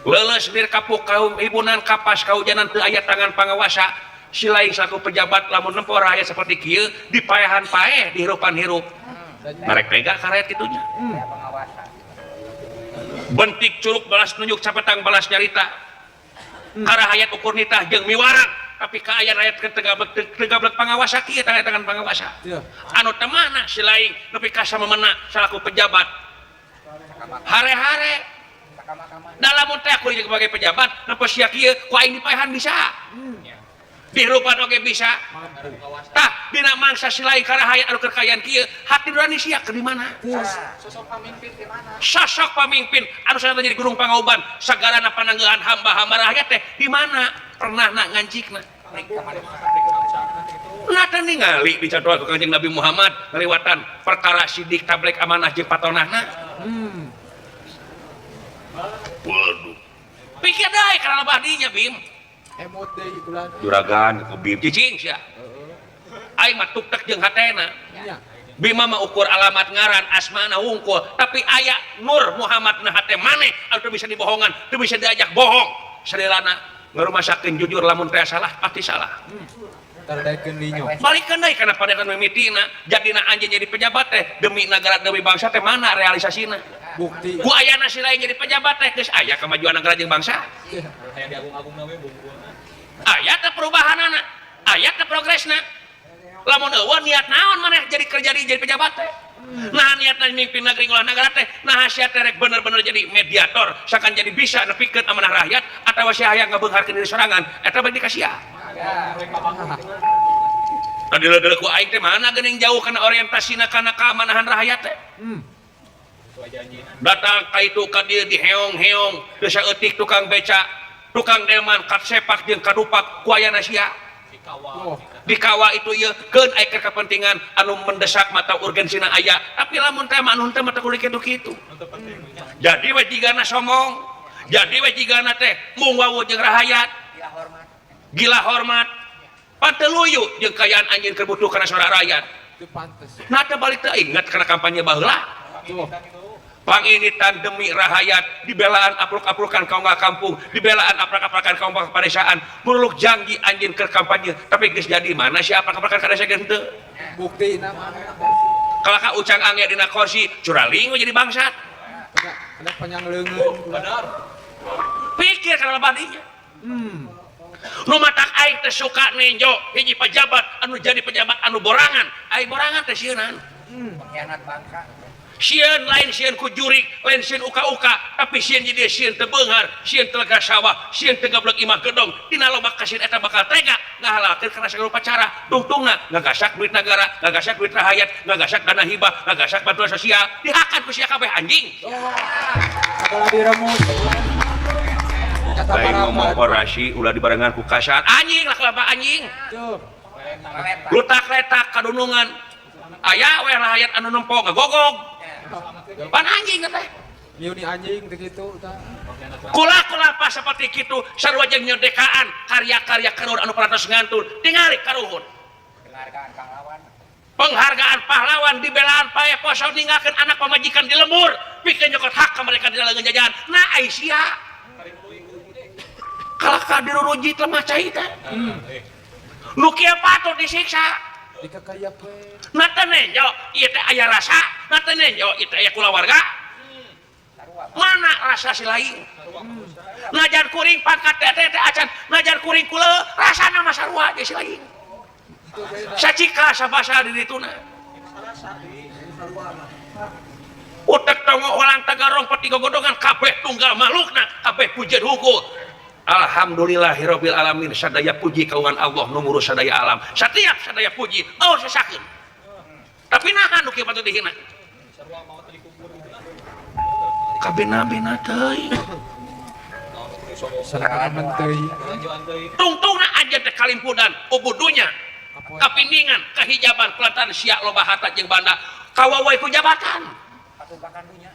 Leuleus nirkapuk kaum hibunan kapas kahujanan teu aya tangan pangawasa. Si lain selaku pejabat lamun nempo rakyat seperti kieu dipaehan paeh dihirupan hirup. Marek tega ka rakyat kitunya. Bentik curug balas nunjuk capetang balas nyarita. Ka rakyat ukur nitah jeung miwarang tapi kaayaan rakyat keur teu gablek pangawasa kieu tangan pangawasa. Anu teu mana si lain nepi ka samemena salaku pejabat. Hare-hare dalam teh aku sebagai pejabat nempo sia kieu ku aing dipaehan bisa. Dihirupan oge bisa. Tah dina mangsa si lain ka rakyat anu keur kaayaan kieu hati nurani sia keur di mana? Sosok pamimpin di mana? Sosok pamimpin anu sadaya jadi gunung pangauban sagalana pananggehan hamba-hamba rakyat teh di mana? Pernah na ngancikna. Nah teh ningali dicontohan ku Kanjeng Nabi Muhammad ngaliwatan perkara sidik tablek amanah jeung patonahna. Waduh. Pikir deui kana lebah dinya Bim. Emot deui ulah. Juragan ku Bim cicing sia. Aing mah tuktek jeung hatena. Bima mah ukur alamat ngaran asmana wungkul tapi aya Nur Muhammad na hate maneh anu teu bisa dibohongan, teu bisa diajak bohong. Sadelana ngarumasakeun jujur lamun teh salah pasti salah. Tardaikeun linyo. Balikeun deui kana padekan mimitina, jadina anjeun jadi pejabat teh demi nagara demi bangsa teh mana realisasina? Bukti. Ku ayana si lain jadi pejabat teh geus aya kemajuan nagara jeung bangsa. Hayang diagung-agungna we bungkuana. Aya teh perubahanana, aya teh progresna. Lamun eueuh niat naon maneh jadi kerja di jadi pejabat teh? Nah niatna mimpin negeri ngulah nagara teh, nah sia teh rek bener-bener jadi mediator, sakan jadi bisa nepikeun amanah rakyat atawa sia hayang ngabeungharkeun diri sorangan, eta bae dikasia. Tadi leuleuh ku aing teh mana geuning jauh kana orientasina kana keamanahan rakyat teh. Datang ka itu ka dieu diheong-heong, teu saeutik tukang beca, tukang delman kat sepak jeung kadupak ku ayana sia. Dikawa itu ieu keun aya keur kepentingan anu mendesak mata urgensina aya, tapi lamun teh mah anu teh mata kudu kitu-kitu. Jadi we jigana somong, jadi we jigana teh mung wawuh jeung rahayat. Gila hormat. Panteluyu jeung kayaan anjeun keur butuh kana suara rakyat. Teu pantes. Nah teh balik teh ingat kana kampanye baheula. Panginitan demi rahayat, dibelaan apruk-aprukan kaum kampung, dibelaan aprak-aprakan kaum pedesaan, muluk janji anjeun keur kampanye, tapi geus jadi mana si aprak-aprakan ka desa geus henteu. Buktina mana? Kalaka ucang ange dina kursi, curaling we jadi bangsat. Ada panjang leungeun. Benar. Pikir kana lebah dinya. Nu matak aing teh suka nenjo hiji pejabat anu jadi pejabat anu borangan, aing borangan teh sieunan. Pengkhianat bangsa. Sieun lain sieun ku jurik, lain sieun uka-uka, tapi sieun jadi sieun teu beunghar, sieun teu lega sawah, sieun teu gablek imah gedong. Dina loba kasieun eta bakal tega ngahalalkeun kana sagala upacara. Tungtungna ngagasak duit nagara, ngagasak duit rahayat, ngagasak dana hibah, ngagasak bantuan sosial, dihakan ku sia kabeh anjing. Sagala diremus. Kata Lain ngomong parapat. orasi ulah dibarengan ku kasar. Anjing lah kelapa anjing. Tuh. Lutak-letak kadunungan. Aya we rahayat anu nempo ngagogog. Pan anjing teh. Miuni anjing teh kitu tah. Kula-kula pas seperti kitu sarua jeung nyodekaan karya-karya karuhun anu parantos ngantun tingali karuhun. Penghargaan pahlawan. Penghargaan pahlawan dibelaan pae poso ninggalkeun anak pamajikan di lembur pikeun nyokot hak ka mereka di leungeun jajahan. Nah ai sia. Kalaka dirurujit lemah cai teh. Nu kieu patut disiksa. Dikakayakeun. Nah teh nenjo ieu teh aya rasa, nah teh nenjo ieu teh aya kulawarga. Mana rasa si lain? Najan kuring pangkat teh teh teh acan, najan kuring kule rasana mah sarua ge si lain. Sacika sabasa di dituna. Utek tongo ulang tagarong peti gogodongan kabeh tunggal makhlukna, kabeh pujian hukum. Alhamdulillahirabbil alamin sadaya puji kaungan Allah nu ngurus sadaya alam. Setiap sadaya puji, oh sesakeun. Tapi naha nu kieu patut dihina? Kabina-bina teuing. Salaman teuing. Tungtungna aja teh kalimpudan ubudunya. Kapindingan, kahijaban, kulantaran sia loba harta jeung banda, kawawai ku jabatan. Katumpangan dunya.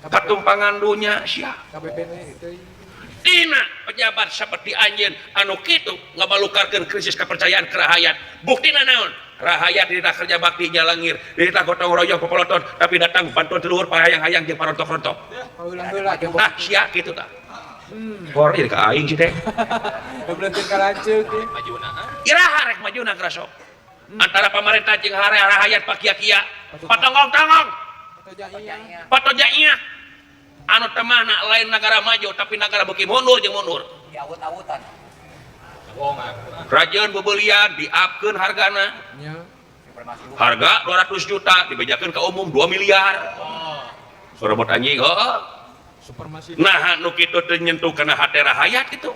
Katumpangan dunya sia. KBPN teuing. Dina pejabat seperti anjeun anu kitu ngabalukarkeun krisis kepercayaan ke rahayat. Buktina naon? Rahayat dina kerja bakti nyalangir, dina gotong royong popoloton, tapi datang bantuan leluhur pahayang-hayang jeung parontok-rontok. Paulang heula jeung Tah sia kitu tah. Hor ieu ka aing sih teh. Berhenti ka lanceuk. Majuna. Iraha rek majuna geura sok. Antara pamarentah jeung rahayat pakia-kia. Patonggong-tonggong. Patoja iya. Anu teh mana lain negara maju tapi negara beuki mundur jeung mundur. Diawut-awutan. Kerajaan bebelian diapkeun hargana. Harga 200 juta dibejakeun ke umum 2 miliar. Robot anjing heeh. Nah nu kitu teh nyentuh kana hate rahayat kitu.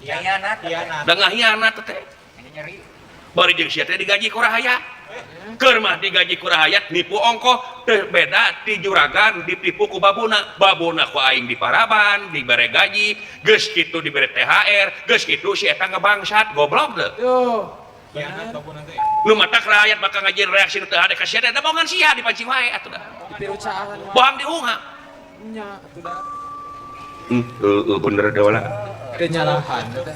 Hianat. Da ngahianat teh. Bari jeung sia teh digaji ku rahayat. Keur mah digaji ku rahayat nipu ongkoh teh beda ti juragan ditipu ku babuna. Babuna ku aing diparaban, dibere gaji, geus kitu dibere THR, geus kitu si eta ngebangsat goblok teh. Nu matak rakyat bakal ngajieun reaksi nu teu hade ka sia teh da bongan sia dipancing wae atuh da. Dipirucaan wae. Bohong diungap. Nya atuh da. Heueuh bener da wala. Teu nyalahan teh.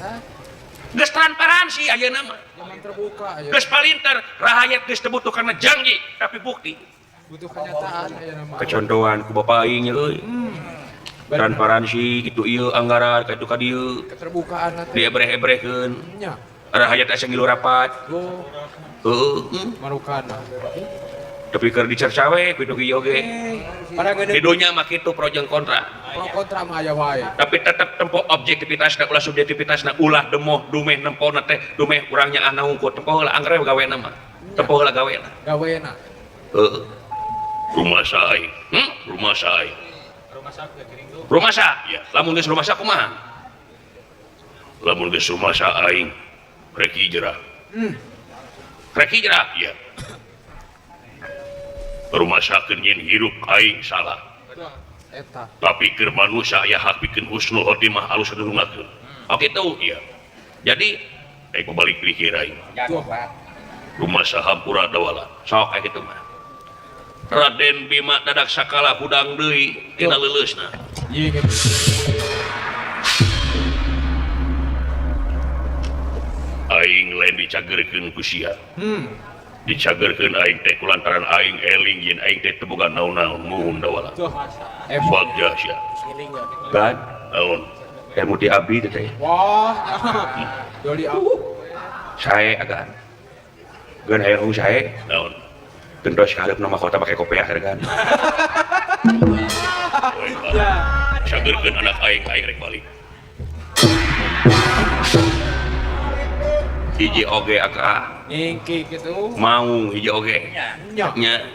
Geus transparansi ayeuna mah. Zaman terbuka ayeuna. Geus palinter rahayat geus teu butuh kana janji tapi bukti. Butuh kenyataan ayeuna mah. Kecontohan ku bapak aing euy. Transparansi kitu ieu anggaran ka itu ka dieu. Keterbukaan teh. Diebreh-ebrehkeun. Nya. Rahayat asa ngilu rapat. Heeh. Marukan. Tapi keur dicerca we kitu kieu oge. Di dunya mah kitu pro jeung kontra. Pro kontra mah aya wae. Tapi tetep tempo objektivitasna ulah subjektivitasna ulah demoh dumeh nempona teh dumeh urang nyaahna hungkul tempo heula angger gawena mah. Tempo heula gawena. Gawena. Heeh. Rumah sae. Rumah sae. Rumah sa. Ya, lamun geus rumah sa kumaha? Lamun geus rumah sa aing rek hijrah. Rek hijrah, ya. Rumah sakeun yen hirup aing salah. Eta. Tapi keur manusia aya hak pikeun husnul khotimah alus sadurungakeun. Oke tuh, iya. Jadi aing balik pikir aing. Rumah sahampura dawala. Sok aya kitu mah. Raden Bima dadak sakala hudang deui tina leuleusna. Ieu gitu. Aing lain dicagerkeun ku sia. Dicagerkeun aing teh kulantaran aing eling yen aing teh teu boga naon-naon muhun dawala. Bagja sia. Kan naon? Ilmu ti abdi teh. Wah. Doli aku. Sae agan. Geun hayang sae. Naon? Gentos ka hareup nama kota pake kopiah kan. Ya. Cagerkeun anak aing aing rek balik. Hiji oge aka ngingki kitu mau hiji oge nya nya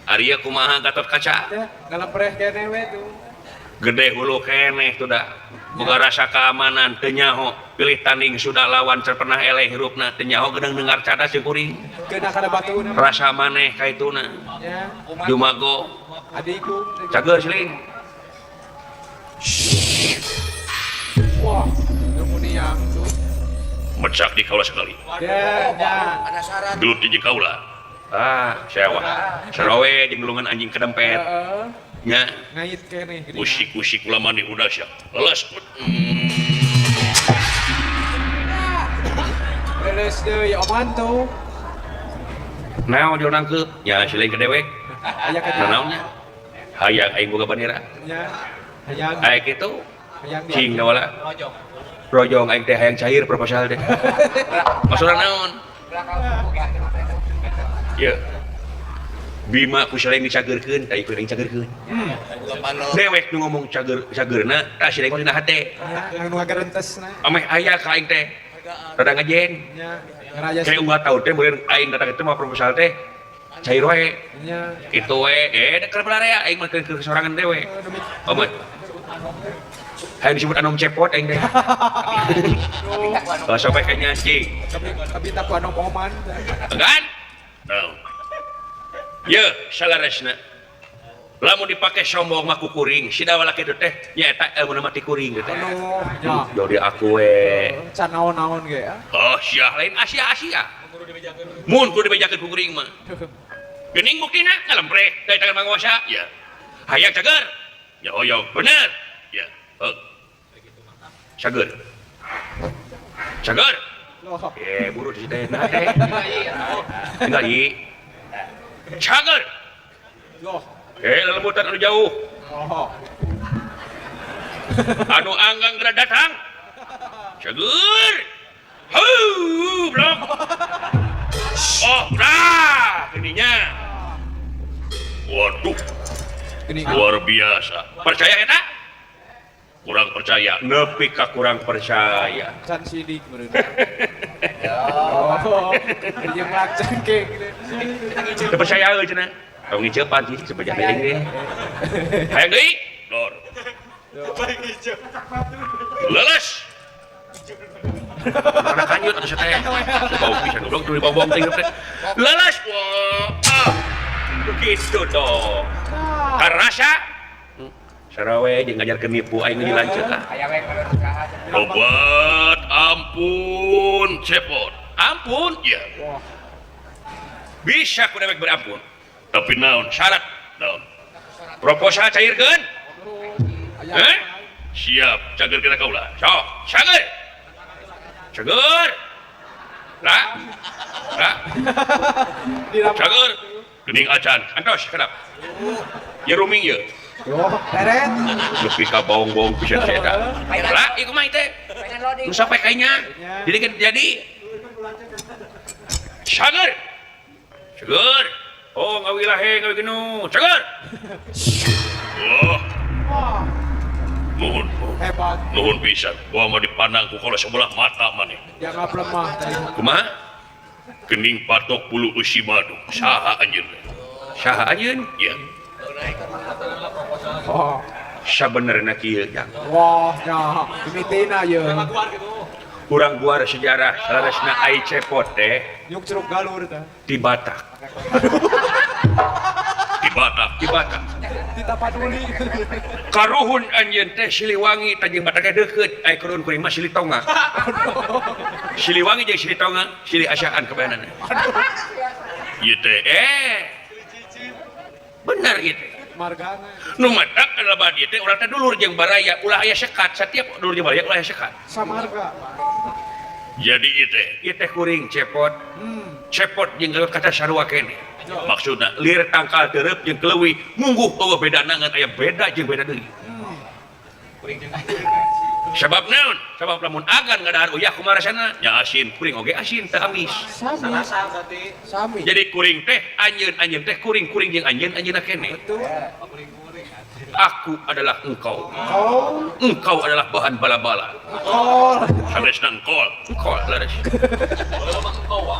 Arya kumaha Gatot Kaca ngalempreh keneh we tuh gede hulu keneh tuh da boga rasa keamanan teu nyaho pilih tanding sudah lawan teu pernah eleh hirupna teu nyaho geunang dengar cadas jeung kuring keuna kana batuna rasa maneh kaituna nya jumago adiku cager siling wah pneumonia tuh mecak di kaula sekali. Ya, gelut di kaula. Ah, sewa. Sarowe jeung nulungan anjing kedempet. Nya. Ngait keneh. Usik-usik ulama di udah sia. Leles. Leles deui oman tuh. Naon jeung nangkeup? Nya siling ke dewek. Aya ka naonnya? Hayang aing boga bandera. Nya. Hayang. Aya kitu. Hayang. Cing dawala. Rojong aing teh hayang cair proposal teh. Maksudna naon? Ye. Bima ku silaing dicageurkeun, tah ieu aing cageurkeun. Dewek nu ngomong cager cageurna, tah silaing mah dina hate. Nya nu ngagarentesna. Ameh aya ka aing teh. Rada ngajeng. Nya, ngaraya. Kayak unggal taun teh meureun aing datang itu mah proposal teh cair wae. Nya. Kitu we, keur balarea aing mah keur sorangan dewe. Oh mah. Hayang disebut anom cepot aing teh. Oh, sampai kayaknya cing. Tapi tak ku anom oman. Kan? Naon? Ye, salaresna. Lamun dipake sombong mah ku kuring, si dawala kitu teh nyaeta ilmuna mah ti kuring teh. Nya. Jadi aku we. Can naon-naon ge ya. Oh, sia lain Asia-Asia. Mun kudu dibejakeun ku kuring mah. Geuning buktina ngalempreh dari tangan panguasa. Ya. Hayang cager. Ya hoyong. Bener. Ya. Heug. Cager. Cager. Buru di situ nah teh. Tinggal i. Cager. Loh. Lelembutan anu jauh. Oh. Anu anggang geura datang. Cager. Heuh, blok. Oh, dah geninya. Waduh, luar biasa. Percaya eta? Kurang percaya. Nepi ka kurang percaya. Can sidik meureun. Oh, dia ngelak cengkeh. Teu percaya euy cenah. Tong ngiceupan sih sebeja deui deui. Hayang deui? Dor. Leles. Mana kanjut atuh teh. Bau pisan goblok tuluy bau-bau teh teh. Leles. Wah. Ah. Begitu dong. Karasa sarawe jeung ngajarkeun nipu aing di lanceuk ah. Obat ampun cepot. Ampun ya. Bisa ku dewek berampun. Tapi naon syarat naon? Proposal cairkeun? Eh? Siap, cager kita kaula. Sok, cager. Cager. Lah. Lah. Cager. Geuning acan, antos kedap. Ye ruming ye. Oh, teret. Geus bisa bawong-bawong pisan si eta. Lah, ieu kumaha teh? Nu sampai kayaknya. Jadi kan jadi cager. Cager. Oh, ngawilahe ngawigenu. Cager. Oh. Nuhun. Hebat. Nuhun pisan. Gua mah dipandang ku kalau sebelah mata maneh. Jangan lemah tadi. Kumaha? Kening patok bulu eusi madu. Saha anjeun? Saha anjeun? Ya. Oh. Sabenerna kieu jang. Wah, nya mimitina ye. Urang guar sejarah saleresna ai cepot teh nyuk ceruk galur teh. Di Batak. Di Batak, di Batak. Di Tapanuli. Karuhun anjeun teh Siliwangi tanjung Batak teh deukeut, ai karuhun kuring mah Silitonga. Siliwangi jeung Silitonga, silih asaan kabehanana. Ieu teh bener ieu teh. Margana. Nu matak adalah badi teh urang teh dulur jeung baraya, ulah aya sekat, setiap dulur jeung baraya ulah aya sekat. Samarga. Jadi ieu teh kuring cepot. Cepot jeung Gatot Kaca sarua keneh. Maksudna lir tangkal tereup jeung keleuwih mungguh eueuh bedana ngan aya beda jeung beda deui. Sabab naon? Sabab lamun agan ngadahar uyah kumaha rasana? Nya asin, kuring oge asin teu amis. Sami. Sami. Jadi kuring teh anjeun, anjeun teh kuring, kuring jeung anjeun, anjeunna keneh. Betul. Aku adalah engkau. Engkau. Engkau adalah bahan bala-bala. Engkol. Sanesna engkol. Engkol leres.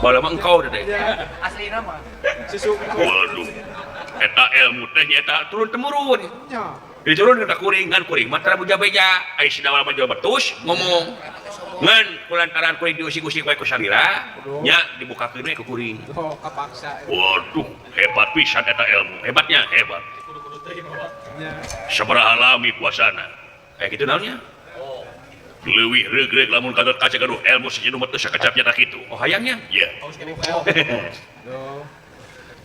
Bala mah engkau teh. Aslina mah. Susu. Waduh. Eta ilmu teh nya eta turun temurun. Nya. Diturun ka kuring ngan kuring mah tara beja-beja. Ai sidawal mah jual betus ngomong. Ngan kulantaran kuring diusik-usik wae ku salira, nya dibukakeun we ku kuring. Oh, kapaksa. Waduh, hebat pisan eta ilmu. Hebatnya hebat. Nya. Sabaraha lami kuasana. Kayak gitu naonnya? Leuwih regreg lamun Gatot Kaca gaduh ilmu sejenuh mah teu sakecap nyata kitu. Oh hayangnya? Iya. Duh.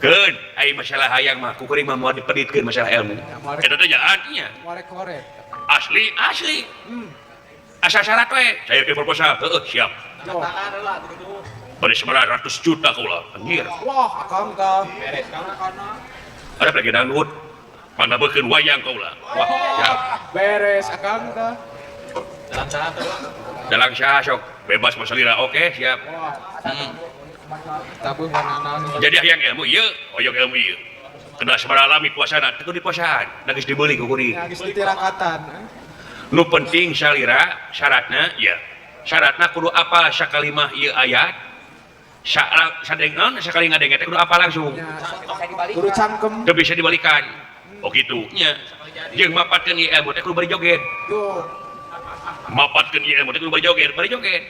Keun, ai masalah hayang mah ku kuring mah moal dipeditkeun masalah ilmu. Eta teh jahatnya. Korek-korek. Asli, asli. Asal syarat we. Cairkeun proposal. Heeh, siap. Bari sabaraha ratus juta kaula. Anjir. Wah, akang tah. Ada lagi dangdut. Pandabekeun wayang kaula. Wah, siap. Beres akang tah. Dalang saha sok bebas masalira. Oke, siap. Wah. Tabuh warna. Jadi hayang ilmu ieu, hoyong ilmu ieu. Kena sabaraha lami puasana, teu dipuasaan, da geus dibeuli ku kuring. Ya geus ditirakatan. Nu penting salira syaratna ya. Syaratna kudu apal sakalimah ieu ayat. Sadeng naon sakali ngadenge teh kudu apal langsung. Nya. Kudu cangkem. Teu bisa dibalikan. Oh kitu nya. Jeung mapatkeun ieu ilmu teh kudu bari joget. Duh, Mapatkeun ieu ilmu teh kudu bari joget, bari joget.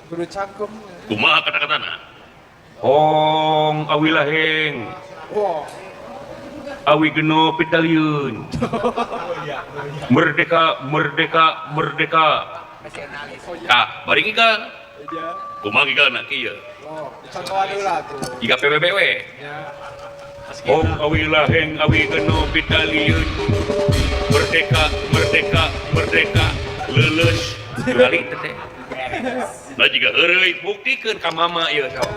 kudu cangkem. Kumaha kata-katana? Hong awilaheng. Wah. Awi geno pitaliun. Merdeka, merdeka, merdeka. Tah, bari ngigal. Iya. Kumaha ngigalna kieu? Oh, contohan heula tuh. Jiga PBB we. Nya. Hong awilaheng awi geno pitaliun. Merdeka, merdeka, merdeka. Leuleus. Kali teh. Nah jiga heureuy buktikeun ka mama ieu sok.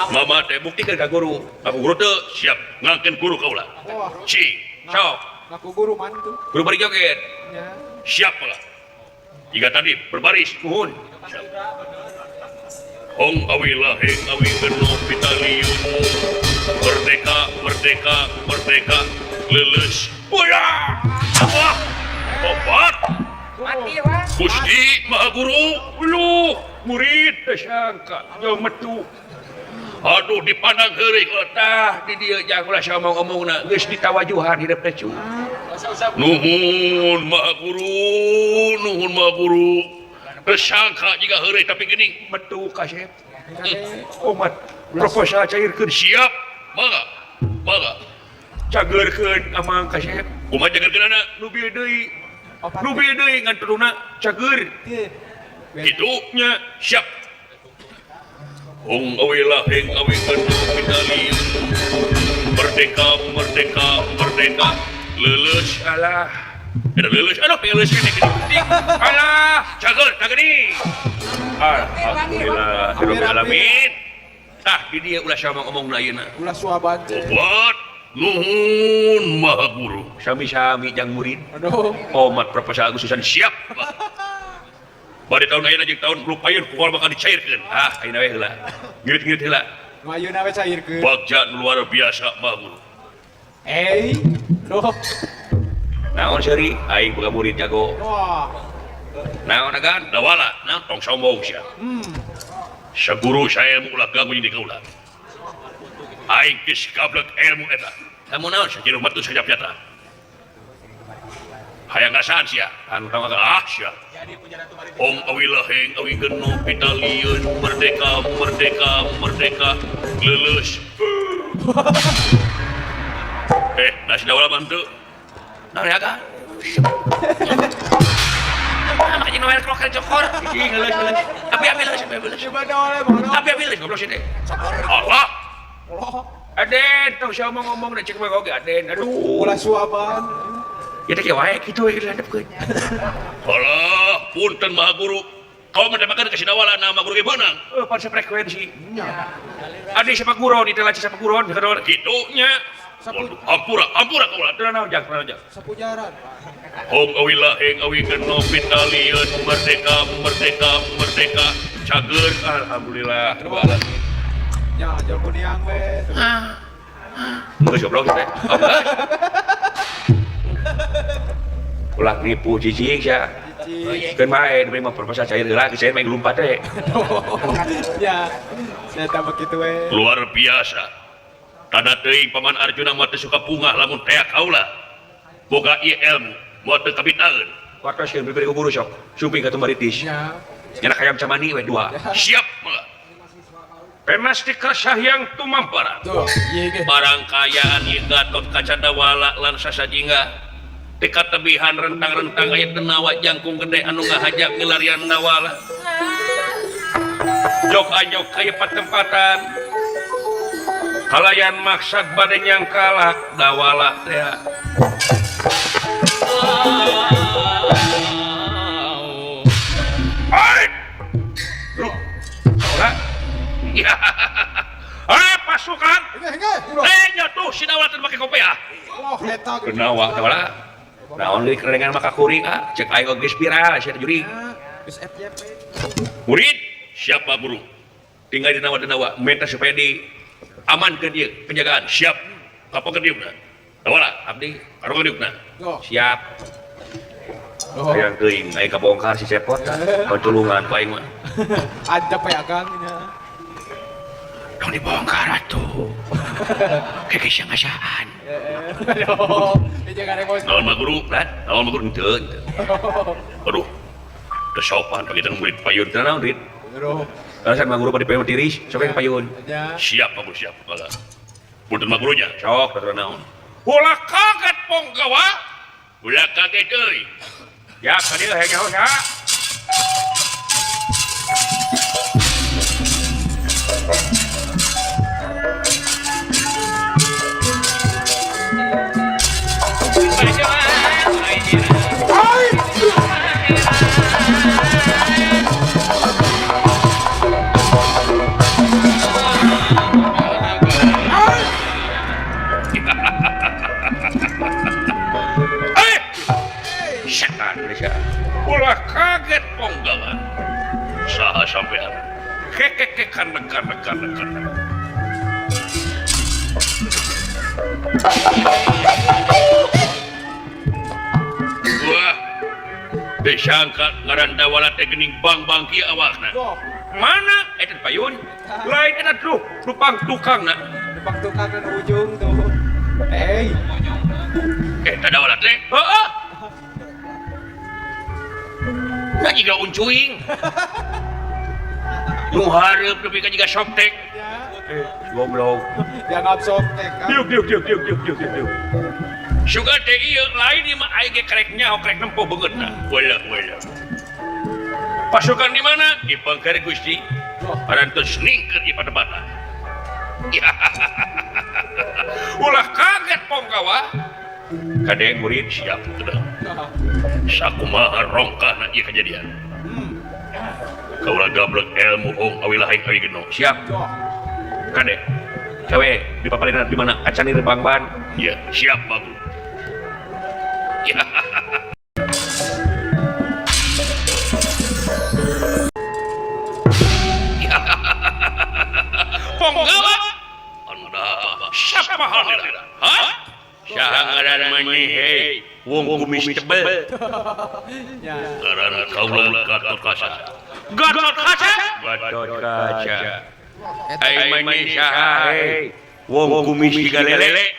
Mama teh buktikeun ka guru. Aku guru teu siap ngangkeun guru kaula. Wah. Cing, sok. Ngaku guru mantu. Guru bari joget. Nya. Siap lah. Jika tadi berbaris nuhun. Siap. Hong awi laheng awi geno pitaliun. Merdeka, merdeka, merdeka. Leuleus. Wah! Wah! Obat. Mati wah. Gusti Maha Guru, lu murid teu sangka jauh metu. Aduh dipandang heureuy tah di dieu jang ulah saomong-omongna geus ditawajuhan hidup teh cu. Nuhun Maha Guru, nuhun Maha Guru. Teu sangka jiga heureuy tapi geuning metu kasep. Omat proposal cairkeun siap. Mangga. Mangga. Cageurkeun amang kasep. Kumaha cageurkeunana? Nu bieu deui. Nu bieu deui ngan turuna cager. Kitu nya siap. Hong awi laheng awi geno pitaliun. Merdeka, merdeka, merdeka. Leuleus alah. Eta leuleus aduh leuleus kene geuning. Alah, cager tah geuning. Alhamdulillah, rabbil alamin. Tah di dieu ulah saomong-omongna ayeuna. Ulah suaban. Obat nuhun Maha Guru. Sami-sami jang murid. Aduh. Omat proposal Agustusan siap. Bari tahun ayeuna jeung tahun lupaeun kual bakal dicairkeun. Ah, ayeuna we heula. Ngirit-ngirit heula. Nu ayeuna we cairkeun. Bagja nu luar biasa Maha Guru. Eh. Duh. Naon seuri? Aing boga murid jago. Wah. Naon agan? Dawala. Naon tong sombong sia. Saguru saya ilmu ulah ganggu jeung kaula. Aing geus gablek ilmu eta. Lamun naon sajeun batu sajap nyata. Hayang ngasaan sia. Anu tong ah sia. Ong awi laheng awi geno pitaliun merdeka merdeka merdeka leuleus. Nasi dawala bantu. Naon ya kan? Makanya noel kroker cokor. Ih, leuleus leuleus. Tapi ambil leuleus, ambil leuleus. Coba dawala bono. Tapi ambil leuleus goblok sih teh. Allah. Allah. Aden, tong sia ngomong da cek oge Aden. Aduh. Ulah suaban. Ya teh wae kitu we dilandepkeun. Alah, punten Maha Guru. Kau mendapatkan kasih dawala nama guru ge beunang. Pan frekuensi. Nya. Ade siapa guron, itu laci siapa guron, kitu nya. Waduh, ampura, ampura kaula. Teu naon jang, naon jang. Sapujaran. Hong awi laheng awi geno pitaliun merdeka merdeka merdeka cager alhamdulillah rabbil alamin. Ya, jauh kuniang we. Geus goblok teh. Ulah nipu cicing sia. Cicing. Keun bae demi mah proposal cair heula geus main lumpat teh. Ya. Saya tak begitu we. Luar biasa. Tanda teuing Paman Arjuna mah teu suka pungah lamun tea kaula. Boga ieu ilmu moal teu kabitaeun. Watos jeung diberi ku guru sok. Sumping ka tumaritis. Ya. Nyanak hayam camani we dua. Siap mah. Penastika Sahyang Tumampara. Tuh, ieu ge. Barang kayaan ieu Gatot Kacadawala lan sasajingga. Teka tebihan rentang-rentang aya denawa jangkung gede anu ngahajak ngilarian nawala. Jok anjok aya patempatan. Kalayan maksad bade nyangkalak dawala teh. Ai! Lu. Ora. Ya. Pasukan. Eh, nya tuh si dawala teh make kopiah. Oh, eta. Kenawa dawala. Naon deui kerengan maka kuring ah, cek aing geus viral sia jurig. Geus FYP. Murid, siapa guru? Tinggal di nawa-nawa, minta supaya di aman ke dia penjagaan. Siap. Apa ke dia? Dawala, abdi, karo ke dia. Siap. Oh. Hayang teuing, aing kabongkar si cepot. Pantulungan ku aing mah. Ada pa agang nya. Tong dibongkar atuh. Keke sia ngasaan. Aduh, jangan emosi. Naon mah guru? Naon mah guru henteu. Aduh. Teu sopan pagitan murid payun teu naon, Rit. Aduh. Alasan mah guru pada payun tiris, sok yang payun. Ya. Siap, Pak Guru, siap. Mangga. Punten mah gurunya, sok teu naon. Ulah kaget ponggawa. Ulah kaget euy. Ya, ka dieu hayang nyaho saha? Wah, disangka ngaran dawala teh geuning bang-bang kieu awakna. Mana eta payun? Lain eta tuh, lupang tukangna. Lupang tukang dan ujung tuh. Eh. Eta dawala teh. Heeh. Nah jiga uncuing. Nu hareup nepi ka jiga softtek. Goblok. Dianggap softtek. Diuk diuk diuk diuk diuk diuk diuk. Sugan teh ieu lain ieu mah aing ge karek nyaho karek nempo beungeutna. Wala wala. Pasukan di mana? Di Pangkar Gusti. Parantos ningker di patebatan. Ulah kaget Ponggawa. Kade murid siap tenang. Sakumaha rongkahna ieu kejadian. Kaula gablek ilmu hong awilahaing awi geno. Siap. Kade. Cawe di papalinan di mana? Acanir Bangban. Ya, siap babu. Ya. Ponggawa. Anda siapa halira? Hah? Saha ngaran maneh hei? Wong kumis tebel. Ngaran kaula Gatot Kaca. Gatot Kaca? Gatot Kaca. Ai maneh saha hei? Wong kumis tiga lele.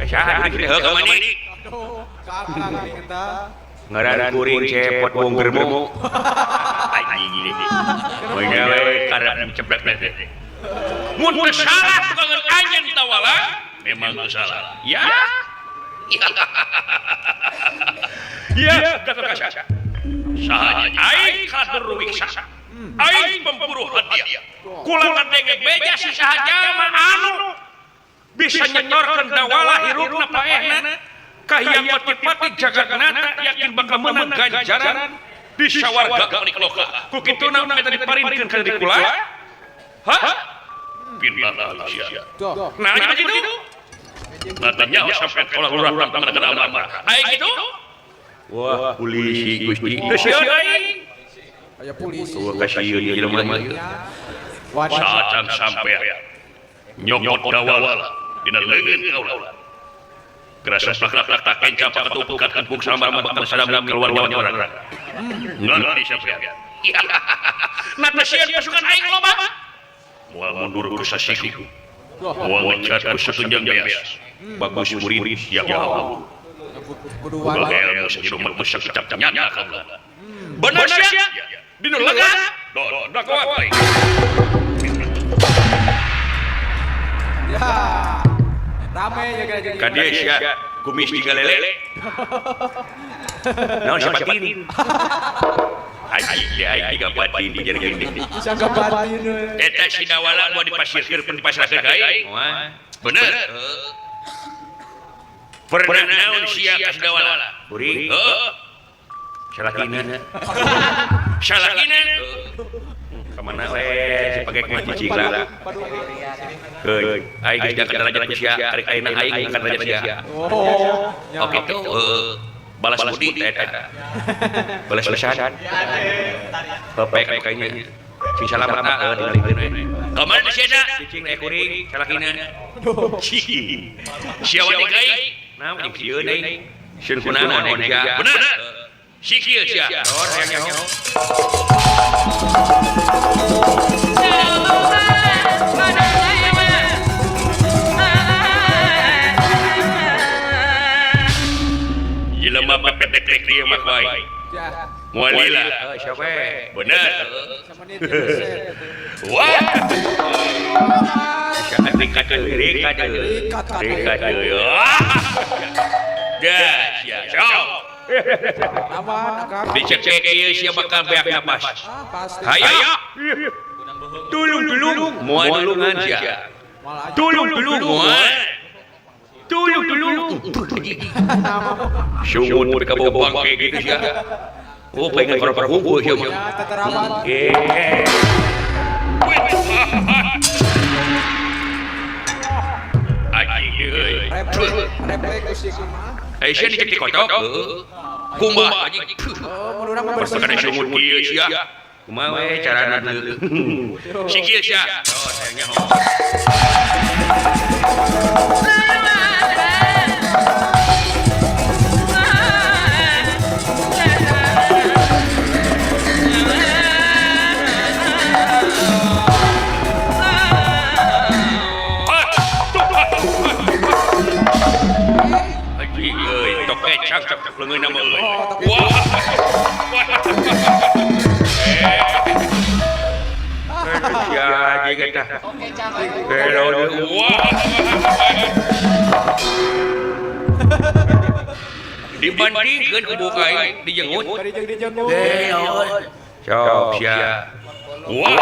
Saha teh heuh maneh? Ngaran kuring cepot wong germo. Anjing ini. Moal we karep ceblek teh. Mun teu salah tukangan anjeun tawala, memang teu salah. Ya. Ya, Gatot Kaca. Saha aing katur wiksa. Aing pemburu hadiah. Kula ngadenge beja si saha jalma anu bisa nyetorkeun dawala hirupna paehna ka Hyang Pati Jagatnata yakin bakal menang ganjaran di sawarga loka. Ku kituna eta diparinkeun ka diri kula. Hah? Pindah sia. Nah, gitu. Katanya sampai olah urang tangan kana amarah. Aing kitu? Wah, polisi Gusti. Teu sieun aing. Aya polisi. Wah, kasieun jelema ieu. Sacan sampean nyokot dawala dina leungeun kaula. Kerasa plak-plak kenca pakatup katupuk sambar bakal sadam keluar nyawa. Ngerti sampean. Nah, teu sieun pasukan aing loba. Moal mundur ku sasiku. Moal ngecat ku satunjang beas. Bagus murid siap hawu. Kudu ilmu sahirup mah sakecap nyata kaula. Bener sia? Dinu lega? Don, dakwah. Ya. Rame ya jadi. Kade sia kumis tiga lele. Naon sia batin? Aing aing tiga batin di jadi gini. Sangka batin. Eta si dawala moal dipasirkeun pun dipasrahkeun ka aing. Bener. Pernah naon sia ka si dawala? Kuring. Heeh. Salakina. Salakina. Kamana we si pagek mah cicing lah. Heuy, aing geus diangkat derajat ku sia, karek ayeuna aing ngangkat derajat sia. Oh. Oke tuh, balas budi eta. Balas pisan. Pepek kayaknya. Sing salamet ah dingalikeun we. Kamana sia eta? Cicing we kuring salakina. Sia wani ka aing? Naon jeung sieun aing? Sieun kunaon aing sia? Bener. Si kieu sia. Dor hayang nyaho. Jelema pepetek ieu mah bae. Moal lila. Heuh, siapa? Bener. Wah. Rikat deui, rikat deui. Rikat deui. Dah, sia. Sok. Dicekek ieu sia bakal beak napas. Hayo. Tulung-tulung moal nulungan sia. Tulung-tulung moal. Tulung-tulung. Sungut ka bau bangke gitu sia. Oh, pengen para kumpul sia mah. Eh. Anjing euy. Aisyah dicek di kotok. Kumbah anjing. Oh, mun urang mah Persekana sungut kieu sia. Kumaha we carana deui. Si kieu sia. Oh, sayangnya. Cak cak leungeunna mah euy. Wah. Ya jeung eta. Wah. Dibandingkeun ku buka aing dijengut. Sok sia. Wah.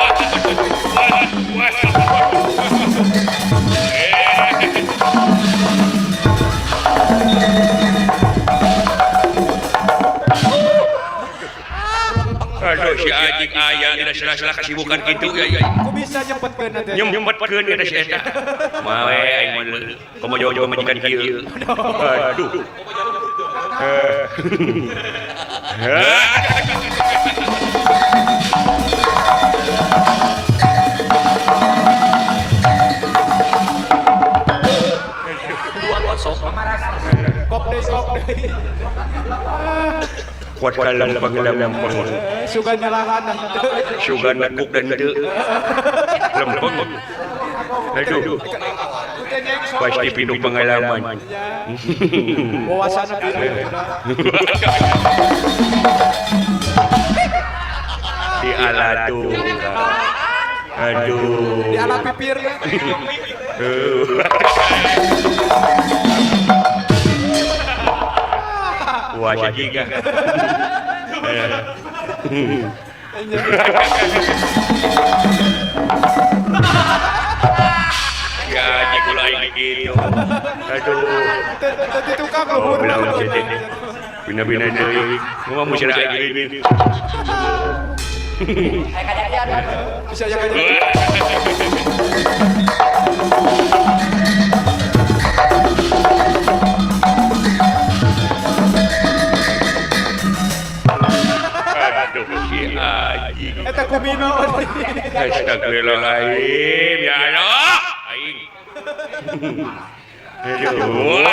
Aduh si anjing aya dina sela-sela kasibukan kitu ya. Ku bisa nyempetkeun teh. Nyempetkeun eta si eta. Mah we aing mah komo jauh-jauh majikan kieu. Aduh. Kop deui kop deui. Kuat kalam pangelam. Sugan nyalahan. Sugan nekuk dan teu. Lempeng. Aduh. Pasti penuh pengalaman. Wawasan di alat tuh. Aduh. Di alat pipir. Wah, juga. Ya, jika lain gitu. Aduh. Tadi tukang loh. Bina-bina deui. Mah musir aing gini. Bisa ya kan. Aduh si anjing. Eta kumino. Astagfirullahaladzim ya Allah. Aing. Aduh.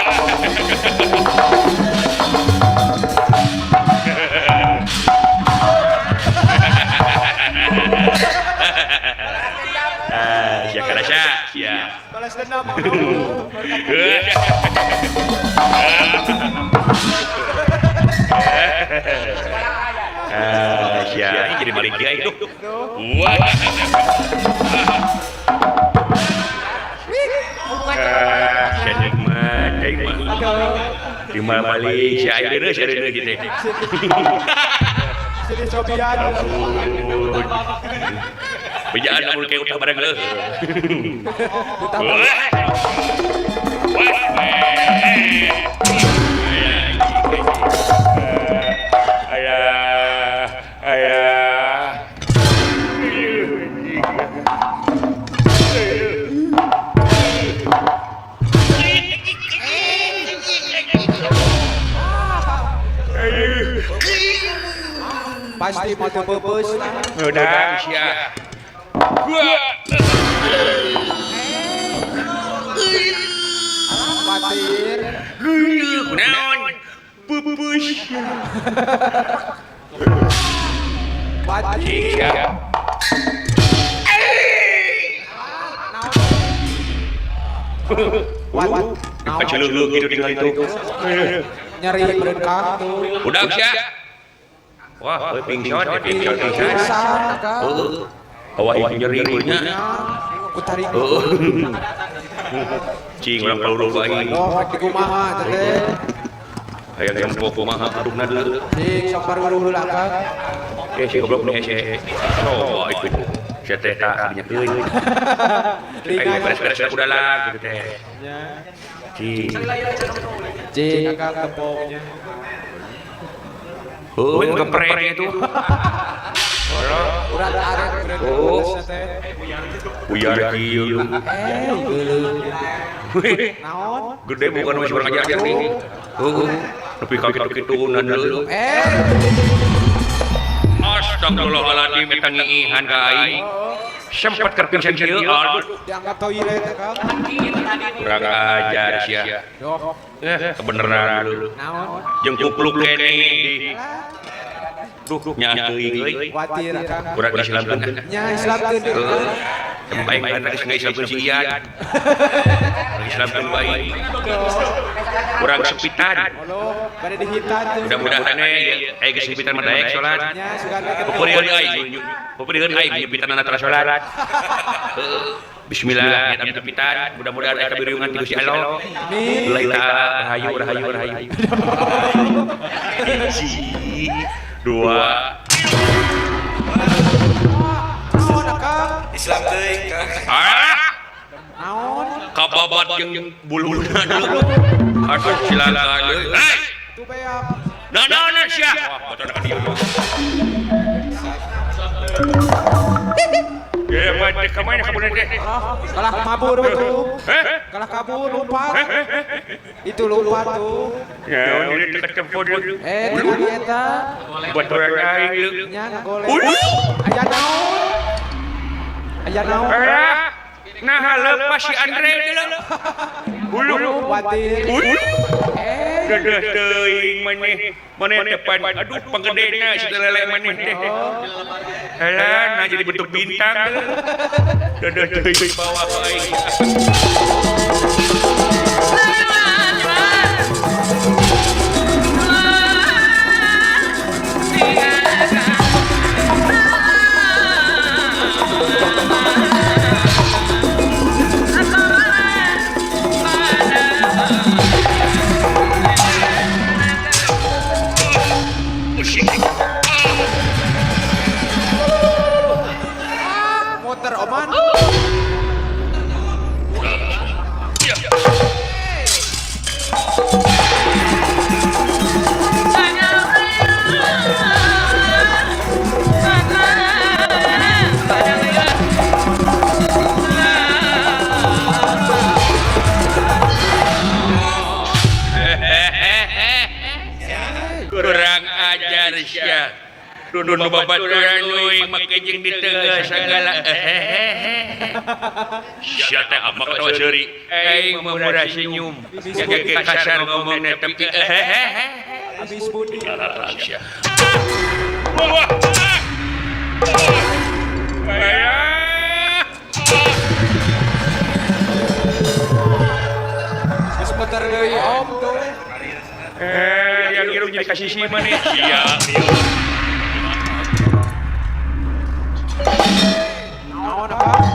Ya karasa ya. Balas dendam. Ya, jadi balik dia itu. Wah. Di mana balik si aing deui si deui gitu. Sini cobian. Bejaan lamun kayak utah bareng leuh. Ayah, ayah. Pasti mau pepes. Udah sia. Patir. Naon? Pepes. Patir. Naon? Paceleuleuk gitu tinggal itu. Nyari berkah tuh. Udah sia. Wah, pingsan, pingsan, pingsan. Heeh. Awak nyeri nya. Ku tarik. Cing urang paluru aing. Oh, di kumaha teh. Hayang tempo kumaha adukna deuleu. Cing sok baru heula Kang. Eh si goblok nih si. Oh, itu. Sia teh tah kadinya teuing. Aing beres-beres udah lah gitu teh. Cing. Cing akang tepongnya. Oh, geprek itu. Urat aret. Oh. Buyar kieu. Eh, naon? Gede bukan masih urang ajar nih. Heeh. Nepi ka kitu-kitunan deuleu. Eh. Astagfirullahaladzim eta ngiihan ka aing. Sempet keur pingsan kieu. Aduh. Dianggap toilet Kang. Kurang ajar sia. Kebeneran dulu. Naon? Jeung kupluk keneh di duh nya teuing euy. Watir Kang. Kurang Islamkeun. Nya Islamkeun. Heeh. Baik kan geus ngaislamkeun si Ian. Islamkeun baik. Urang sepitan. Bade dihitan. Mudah-mudahan aya geus sepitan mah daek salat. Pupuriheun aing. Pupuriheun aing nyepitanna tara salat. Bismillah, niat abdi tepitan. Mudah-mudahan aya kabiriungan ti Gusti Allah. Amin. Lillahi ta'ala, rahayu rahayu rahayu. 1 2 Naon Akang? Islam teuing Kang. Ah, Naon? kababat jeung buluna deui. Aduh cilaka deui. Hei, Tuh beak. nanaonan sia? Wah, batur ka dieu. Ya, mah teh ka mana kabur teh? Kalah kabur tuh. Heh? Kalah kabur lompat. Itu lompat tuh. Ya, ini teh ketemu deui. Eh, tadi eta Baturan aing deui. nya ngagolek. Uluh. Aya naon? Aya naon? Ah, nah lepas si Andre deui. Uluh. Watir. Uluh. Eh, Dedeh teuing maneh. Maneh depan. Aduh, panggedena si lele maneh teh. Halah, nah jadi bentuk bintang. Dedeh teuing bawah aing. muter oman. Kurang ajar sia. Dudun babaturan euy make jeung ditegas sagala. Sia teh amak atawa seuri. Aing mah murah senyum. Ge kasar ngomongna tapi Habis budi. Sia. Wah. Ayah. Geus muter deui om tuh. Yang irung jadi kasih si maneh. Sia. Naon Akang?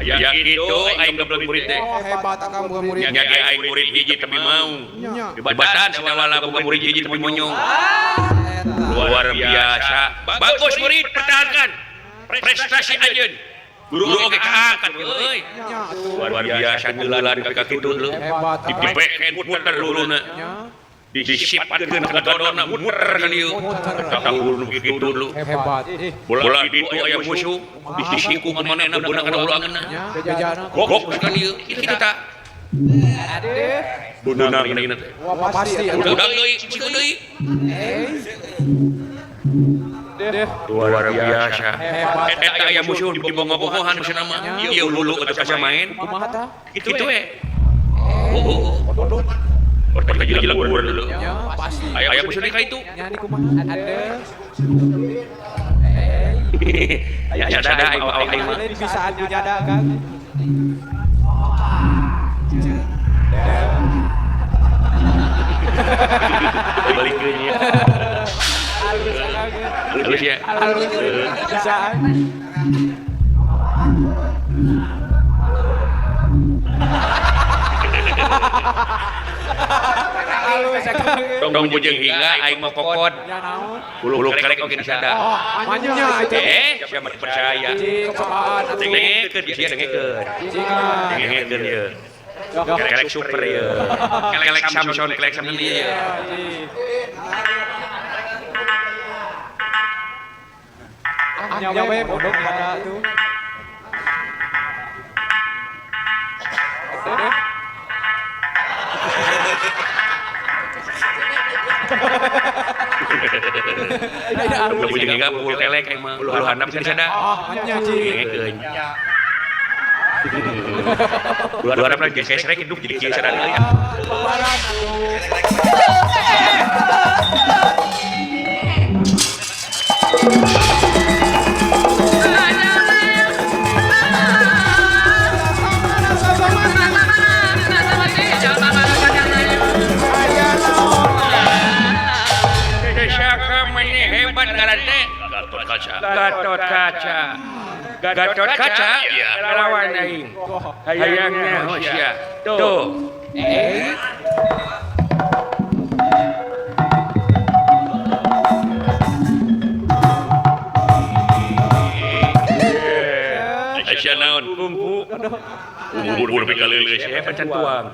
Ya gitu aing goblok murid teh. Oh, hebat Akang boga murid. Nya ge aing murid hiji tapi mau. Nya. Dibatan sadawala boga murid hiji tapi monyong. Eta. Luar biasa. Bagus murid, pertahankan. Prestasi anjeun. Guru oge kaangkat euy. Nya atuh. Luar biasa teulan ka kitu leuh. Hebat Akang. Dibeken muter huluna. Nya. Disipatkeun ka gadona muter ka dieu. Ka hulu kitu leuh. Hebat. Bola di ditu aya musuh, disiku ku manehna beunang kana ulanganna. Nya, bejana. Gok ka dieu. Kitu ta. Aduh. Beunang dina teh. Wah, pasti atuh. Udang deui, siku deui. Eh. Deh. Luar biasa. Hebat. Eta aya musuh di bongo-bongohan maksudna mah. Ieu hulu atuh asa main. Kumaha tah? Kitu we. Oh. Otak lagi lembur dulu. Nya, pasti. Aya musuh di ka itu. Nya ni kumaha? Aduh. Ya sada aing awak aing mah. Lain bisaan ku nyada Kang. Balikeun nya. Halus ya. Halus bisaan. Halus Akang. Tong bujeng hingga aing mah kokot. Nya naon? Hulu kelek oge disada. Oh, manya itu. Eh, siapa dipercaya. Cing, cobaan atuh. Dengekeun sia dengekeun. Cing ah. Dengekeun ieu. Yo. Kelek super ieu. Kelek Samson, kelek Samson ieu. Cing. Ah, nyawa bodoh ada tuh. Tong bujeng hingga pukul kelek aing mah. Hulu handap disada. Oh, manya cing. Dengekeun. Hulu handap lagi gesrek hidup jadi kieu sadar euy. Lebaran tuh. Gatot Kaca. Gatot Kaca lawan aing. Hayangnya sia. Tuh. Sia naon kungfu. Ubur-ubur pikaleuleus sia pacan tuang.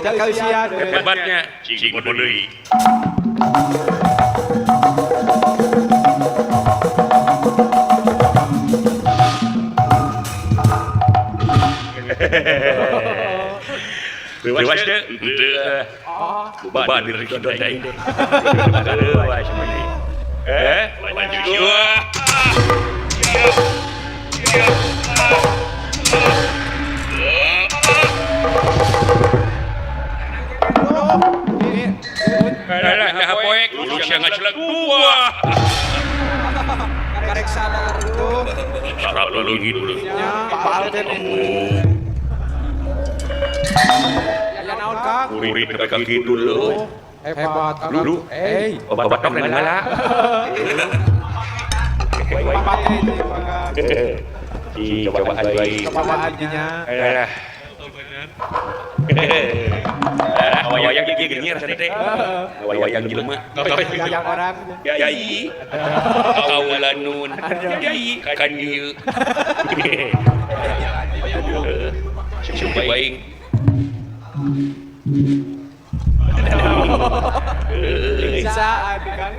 Can kausian. Hebatnya cing bodoh deui. Leuwas teu? Henteu. Bubar diri aing. Leuwas mah. Maju jua. Alah, poek lu sia ngacelak dua. Karek sadar itu. Sarap leungit dulu. Ya naon Kang? Kuring teh ka kitu leuh. Hebat Kang. Lu. Eh, batok dan ngala. Ih, cobaan baik. Cobaan nya. Alah. Wayang gigi geunyir rasana teh. Wayang jelema. Wayang orang. Yai. Kaula nun. Yai kan ieu. Sumpah aing. Bisa kan.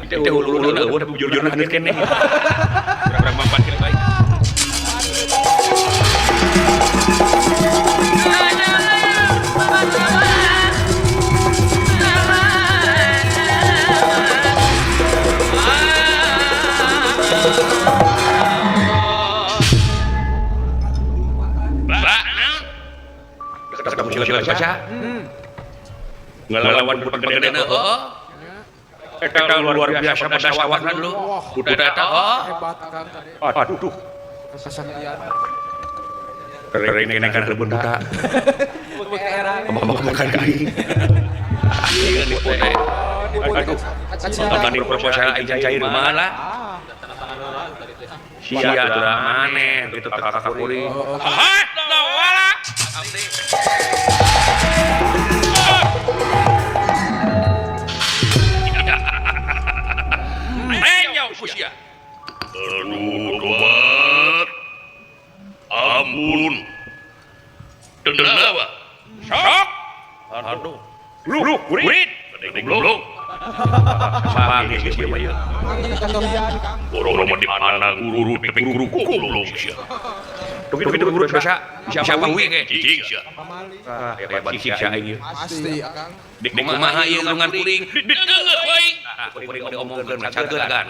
Teh hulu-huluna eueuh tapi jujurna haneut keneh. Urang mampatkeun bae. Ngelawan pegedena heeh. Eta luar biasa pada sawahna dulu. Kudu eta hebat Kang. Aduh. Reng-reng kan rebun buta. Makan aing. Aduh. Tani proposal aing cair mah lah. Sia atuh maneh kitu kakak kuring. Hat wala. Menyau kusia. Aduh, tobat. Ampun. Tendawa. Sok. Aduh. Lu, kurit. Goblok. Panggih geus ieu mah ieu. Boro-boro di mana guru tapi guru goblok sia. Tuh guru biasa siapa we ge cicing sia. Ah, hebat cicing sia aing ieu. Pasti Kang. Dek kumaha ieu ulungan kuring. Didengeut aing. Kuring diomongkeun ngacageut kan.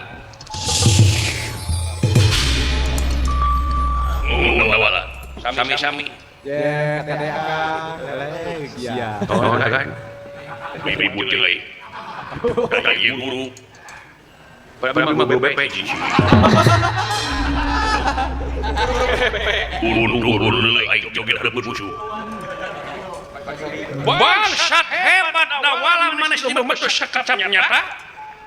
Wala. Sami-sami. Ye, teh Akang. Lelek sia. Oh, kan. Ribut jeung aing. Ieu guru. Padahal mah BP cicing. Guru aing joget rebut musuh. Bangsat hebat nawala manis di metu sakacap nyata.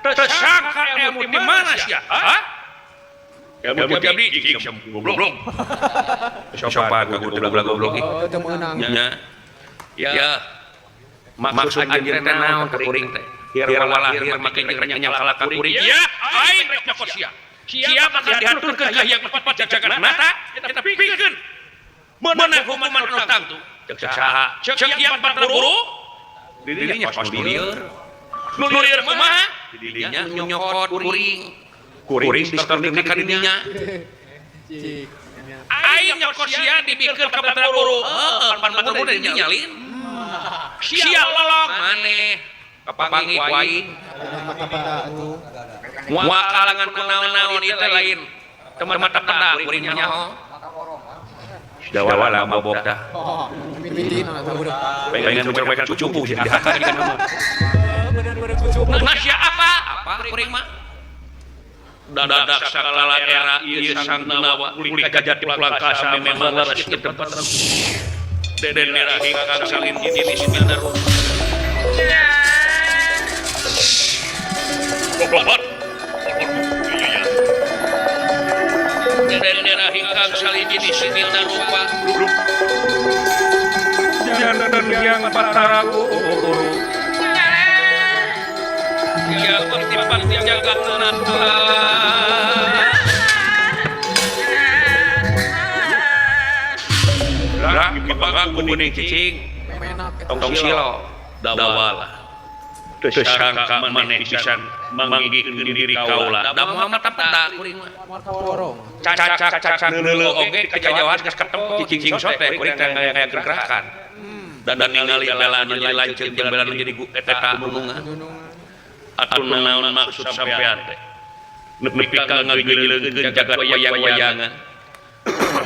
Tersangka ilmu di mana sia? Hah? Ilmu ti abdi cicing goblok. Sopan ka guru goblok ih. Teu meunang. Nya. Ya. Maksud anjeun teh naon ka kuring teh? Hir wala hir make jeung nyangkala ka kuring. Ya, aing rek nyokot sia. Sia bakal dihaturkeun ka Hyang Pajajaran Nata, eta pikeun. Meunang hukuman anu tangtu. Ceuk saha? Ceuk Hyang Batara Guru. Dirinya kos nu lieur. Nu lieur kumaha? Dirinya nyokot kuring. Kuring disetorkeun ka dirinya. Aing nyokot sia dibikeun ka Batara Guru. Heuh, pan Batara Guru dirinya nyalin. Sia lolong maneh. Kapanggih ku aing. Moal kalangan ku naon-naon ieu teh lain. Teu mata peda kuring nyaho. Dawala mabok dah. Pengen menceraikan cucupu sih. Nah sia apa? Apa kuring mah? Dadak sakala era ieu sang nawa kulit kajati pulangkasa memang leres di tempat deden merah ingkang salin jenis bener. Goblok. Iya. Dendera hingkang saliji di sini rupa. Janten yang Batara Guru. Yang bertipan jagat nata. Lah dipegang kuning cicing. Tong silo dawala. Teu sangka maneh pisan manggihkeun diri kaula. Da moal mata kuring mah. Cacak-cacak neuleuh oge kajauhan geus ketemu cicing sote kuring teh aya gerakan. Dan ningali bela nu jadi lanceuk jeung bela nu jadi eta gunungan. Atuh naon maksud sampean teh? Nepi ka ngageuleungkeun jagat wayang-wayangan.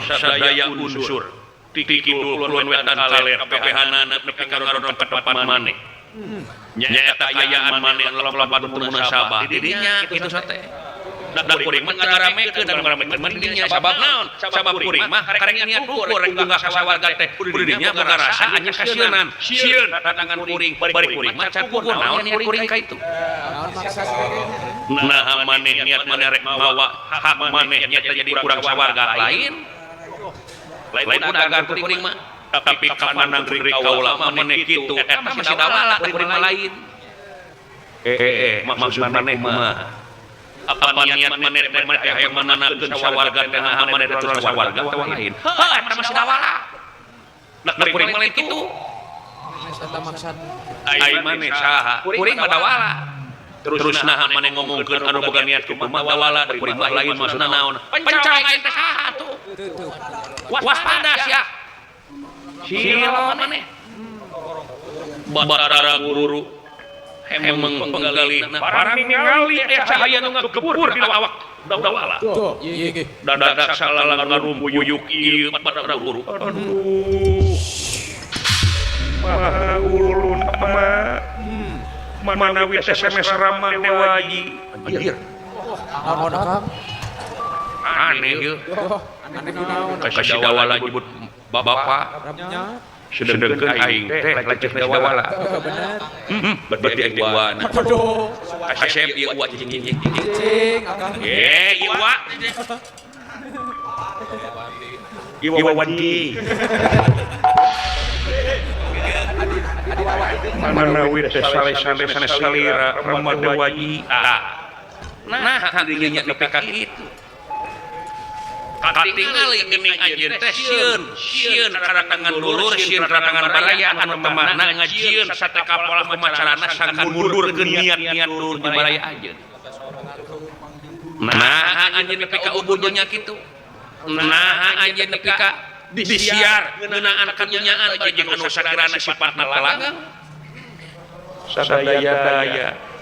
Sadaya unsur ti kidul kulon wetan kaler kabehanana nepi ka ngarodong ka tempat maneh. Nyaeta kayaan maneh lompat munasabah di dinya kitu sote. Da kuring mah ngaramekeun da ngaramekeun mah di dinya sabab naon? Sabab kuring mah karek niat ukur rek munggah ka sawarga teh. Di dinya boga rasa anya kasieun. Sieun datangan kuring bari kuring mah can ukur naon niat kuring ka itu. Nah maneh niat maneh rek mawa hak maneh nyata jadi kurang sawarga lain. Lain udah kuring mah. Tapi kapanang diri kaula maneh kitu eta masih dawala kuring mah lain. Maksud maneh mah apa niat maneh teh maneh hayang menanakeun sawarga teh naha maneh teh sawarga atawa lain. Heuh eta masih dawala. Da kuring mah lain kitu. Eta maksud ai maneh saha? Kuring mah dawala. Terus naha maneh ngomongkeun anu boga niat kitu mah dawala da kuring mah lain maksudna naon? Pencang aing teh saha tuh. Waspada sia. Silo maneh. Batara Guru hemeng penggalihna parang ningali cahaya nu ngagebur dina awak dawala. Dadak salah ngarumpuyuk ieu Batara Guru. Aduh. Maha ulun ama. Manawi SMS Rama Dewaji. Anjir. Naon Kang? Aneh ieu. Kasih dawala nyebut bapak. Sedengkeun aing teh lanceuk dawala. Bener. Berarti aing teh uana. Aduh. Kasep ieu uwa cicing cicing. Cicing akang. Ieu uwa. Ieu wanti. Manawi teh sale-sale sanes salira Rama Dewaji. Nah, dinya nepi ka kitu. Katingali geuning anjeun teh sieun, sieun karatangan dulur, sieun karatangan baraya anu temahna ngajieun sateka pola kumacarana sangkan mundurkeun niat-niat dulur jeung baraya anjeun. Nah, anjeun nepi ka ubud dunya kitu. Nah, anjeun nepi ka disiar ngeunaan kadunyaan bari jeung anu sakirana sifatna palagang. Sadaya-daya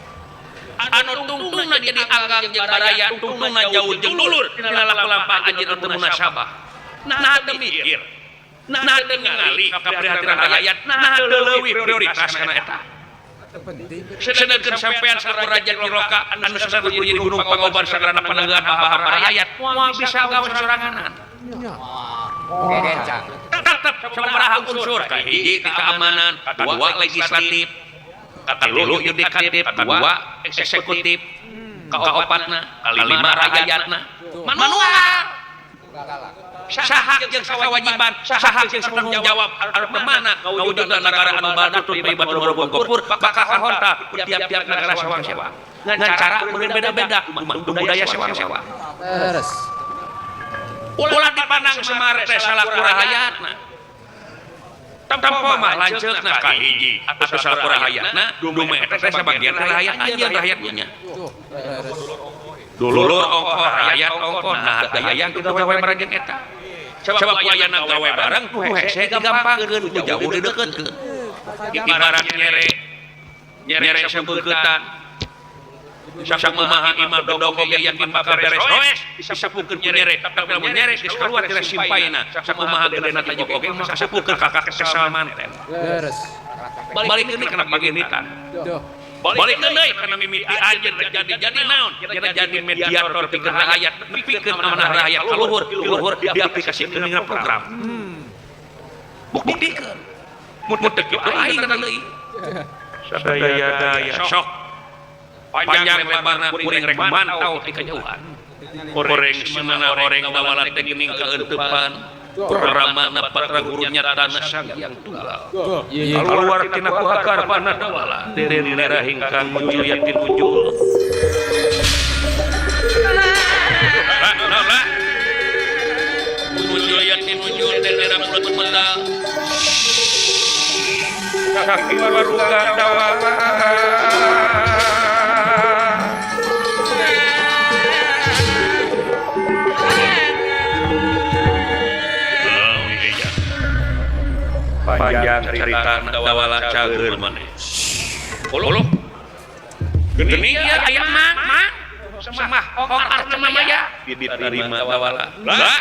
anu tungtungna jadi agang jeung baraya, tungtungna jauh jeung dulur, dina laku-lampah anjeun teu munasabah. Nah teu mikir, nah teu ningali kaprihatinan rakyat, nah teu leuwih prioritas kana eta. Sedengkeun sampean salaku raja di loka anu sasatur jadi gunung pangoban sagarana panenggean hamba-hamba rakyat, moal bisa gawe soranganan. Tetep sabaraha unsur, kahiji ti keamanan, kadua legislatif, katilu yudikatif, kadua eksekutif, kaopatna, kalima rakyatna, manual. Saha jeung sawajiban, saha jeung tanggung jawab anu mana ngawujudna nagara anu batur batur gopur bakal kahonta tiap-tiap nagara sewang-sewang. Ngan cara berbeda-beda, budaya sewang-sewang. Terus. Ulah dipandang Semar teh salaku rahayatna. Tempo mah lanceukna kahiji atau salaku rahayatna, dume eta teh sabagian rakyat anjeun rakyatnya. Dulur ongkoh rakyat ongkoh, nah hayang kitu gawe bareng eta. Sabab ku ayana gawe bareng nu hese digampangkeun, nu jauh dideukeutkeun. Ibarat nyere nyere sabeukeutan. Sakumaha imah dodong oge yakin bakal beres roes disapukeun ku nyere, tapi lamun nyere geus kaluar tina simpaina. Sakumaha gedena tajuk oge mah kasapukeun ka kesal manten. Leres. Balik deui kana pagenitan. Balik deui kana mimiti anjeun rek jadi naon? Jadi mediator pikeun rakyat, pikeun amanah rakyat ka luhur, luhur diaplikasikeun dina program. Buktikeun. Mun teu kitu aing teh deui. Sadaya-daya sok. Panjang lebarna kuring rek mantau ti kajauhan. Horeng simana horeng dawala teh geuning kaeuteupan. Ramana patra guru nyatana Sang Hyang Tunggal. Kaluar tina kuhakar pana dawala. Dene nerah ingkang muncul yatin muncul. Muncul yatin muncul dene mulut metal. Kaki waruga dawala. Panjang cerita dawala cager maneh. Uluh. Geuning ieu aya mang mang samah ongkar maya diterima dawala. Lah.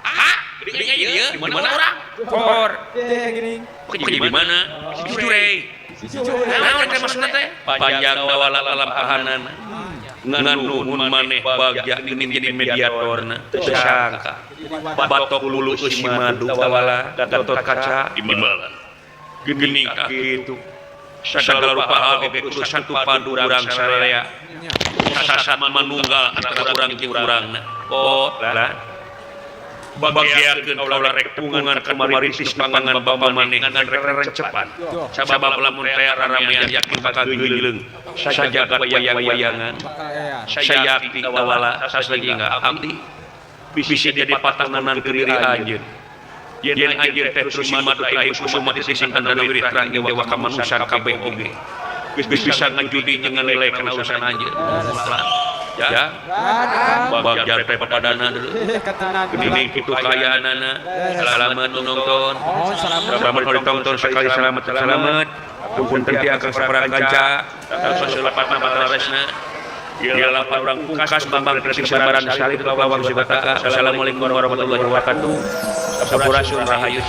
Ah, geuning ieu di mana urang? Kor. Geuning. Di mana? Si Jurey. Naon teh maksudna teh? Panjang dawala lalampahanana. Ngan nuhun maneh bagja geuning jadi mediatorna. Teu sangka. Batok lulu eusi madu dawala Gatot Kaca imbalan. Geuning ka kitu. Sagala rupa hal oge kudu satu padu urang sararea. Sasat manunggal antara urang jeung urangna. Oh, lah. Bagiakeun kaula rek pungan kamaritis pangan bapa maneh ngan rek rencepan. Sabab lamun teh raramean yakin bakal geuleung. Sajagat wayang-wayangan. Sayakti dawala sasajingga abdi. Bisa jadi patanan ke diri anjeun. Yen anjeun teh terus madu rahim kusuma tising andana wiritra dewa kamanusan kabeh oge. Geus bisa ngajudi jeung nilai kana urusan anjeun. Ya. Bagja teh papadana deuleu. Geuning kitu kaayaanana. Salamet nu nonton. Salamet nu ditonton sekali salamet salamet. Punten ti akang saparang kanca. Saselepatna patalaresna. Ieu lapan urang pungkas Bambang Kritik Sabaran Salib Lawang Sibataka. Assalamualaikum warahmatullahi wabarakatuh. Sampurasun rahayu.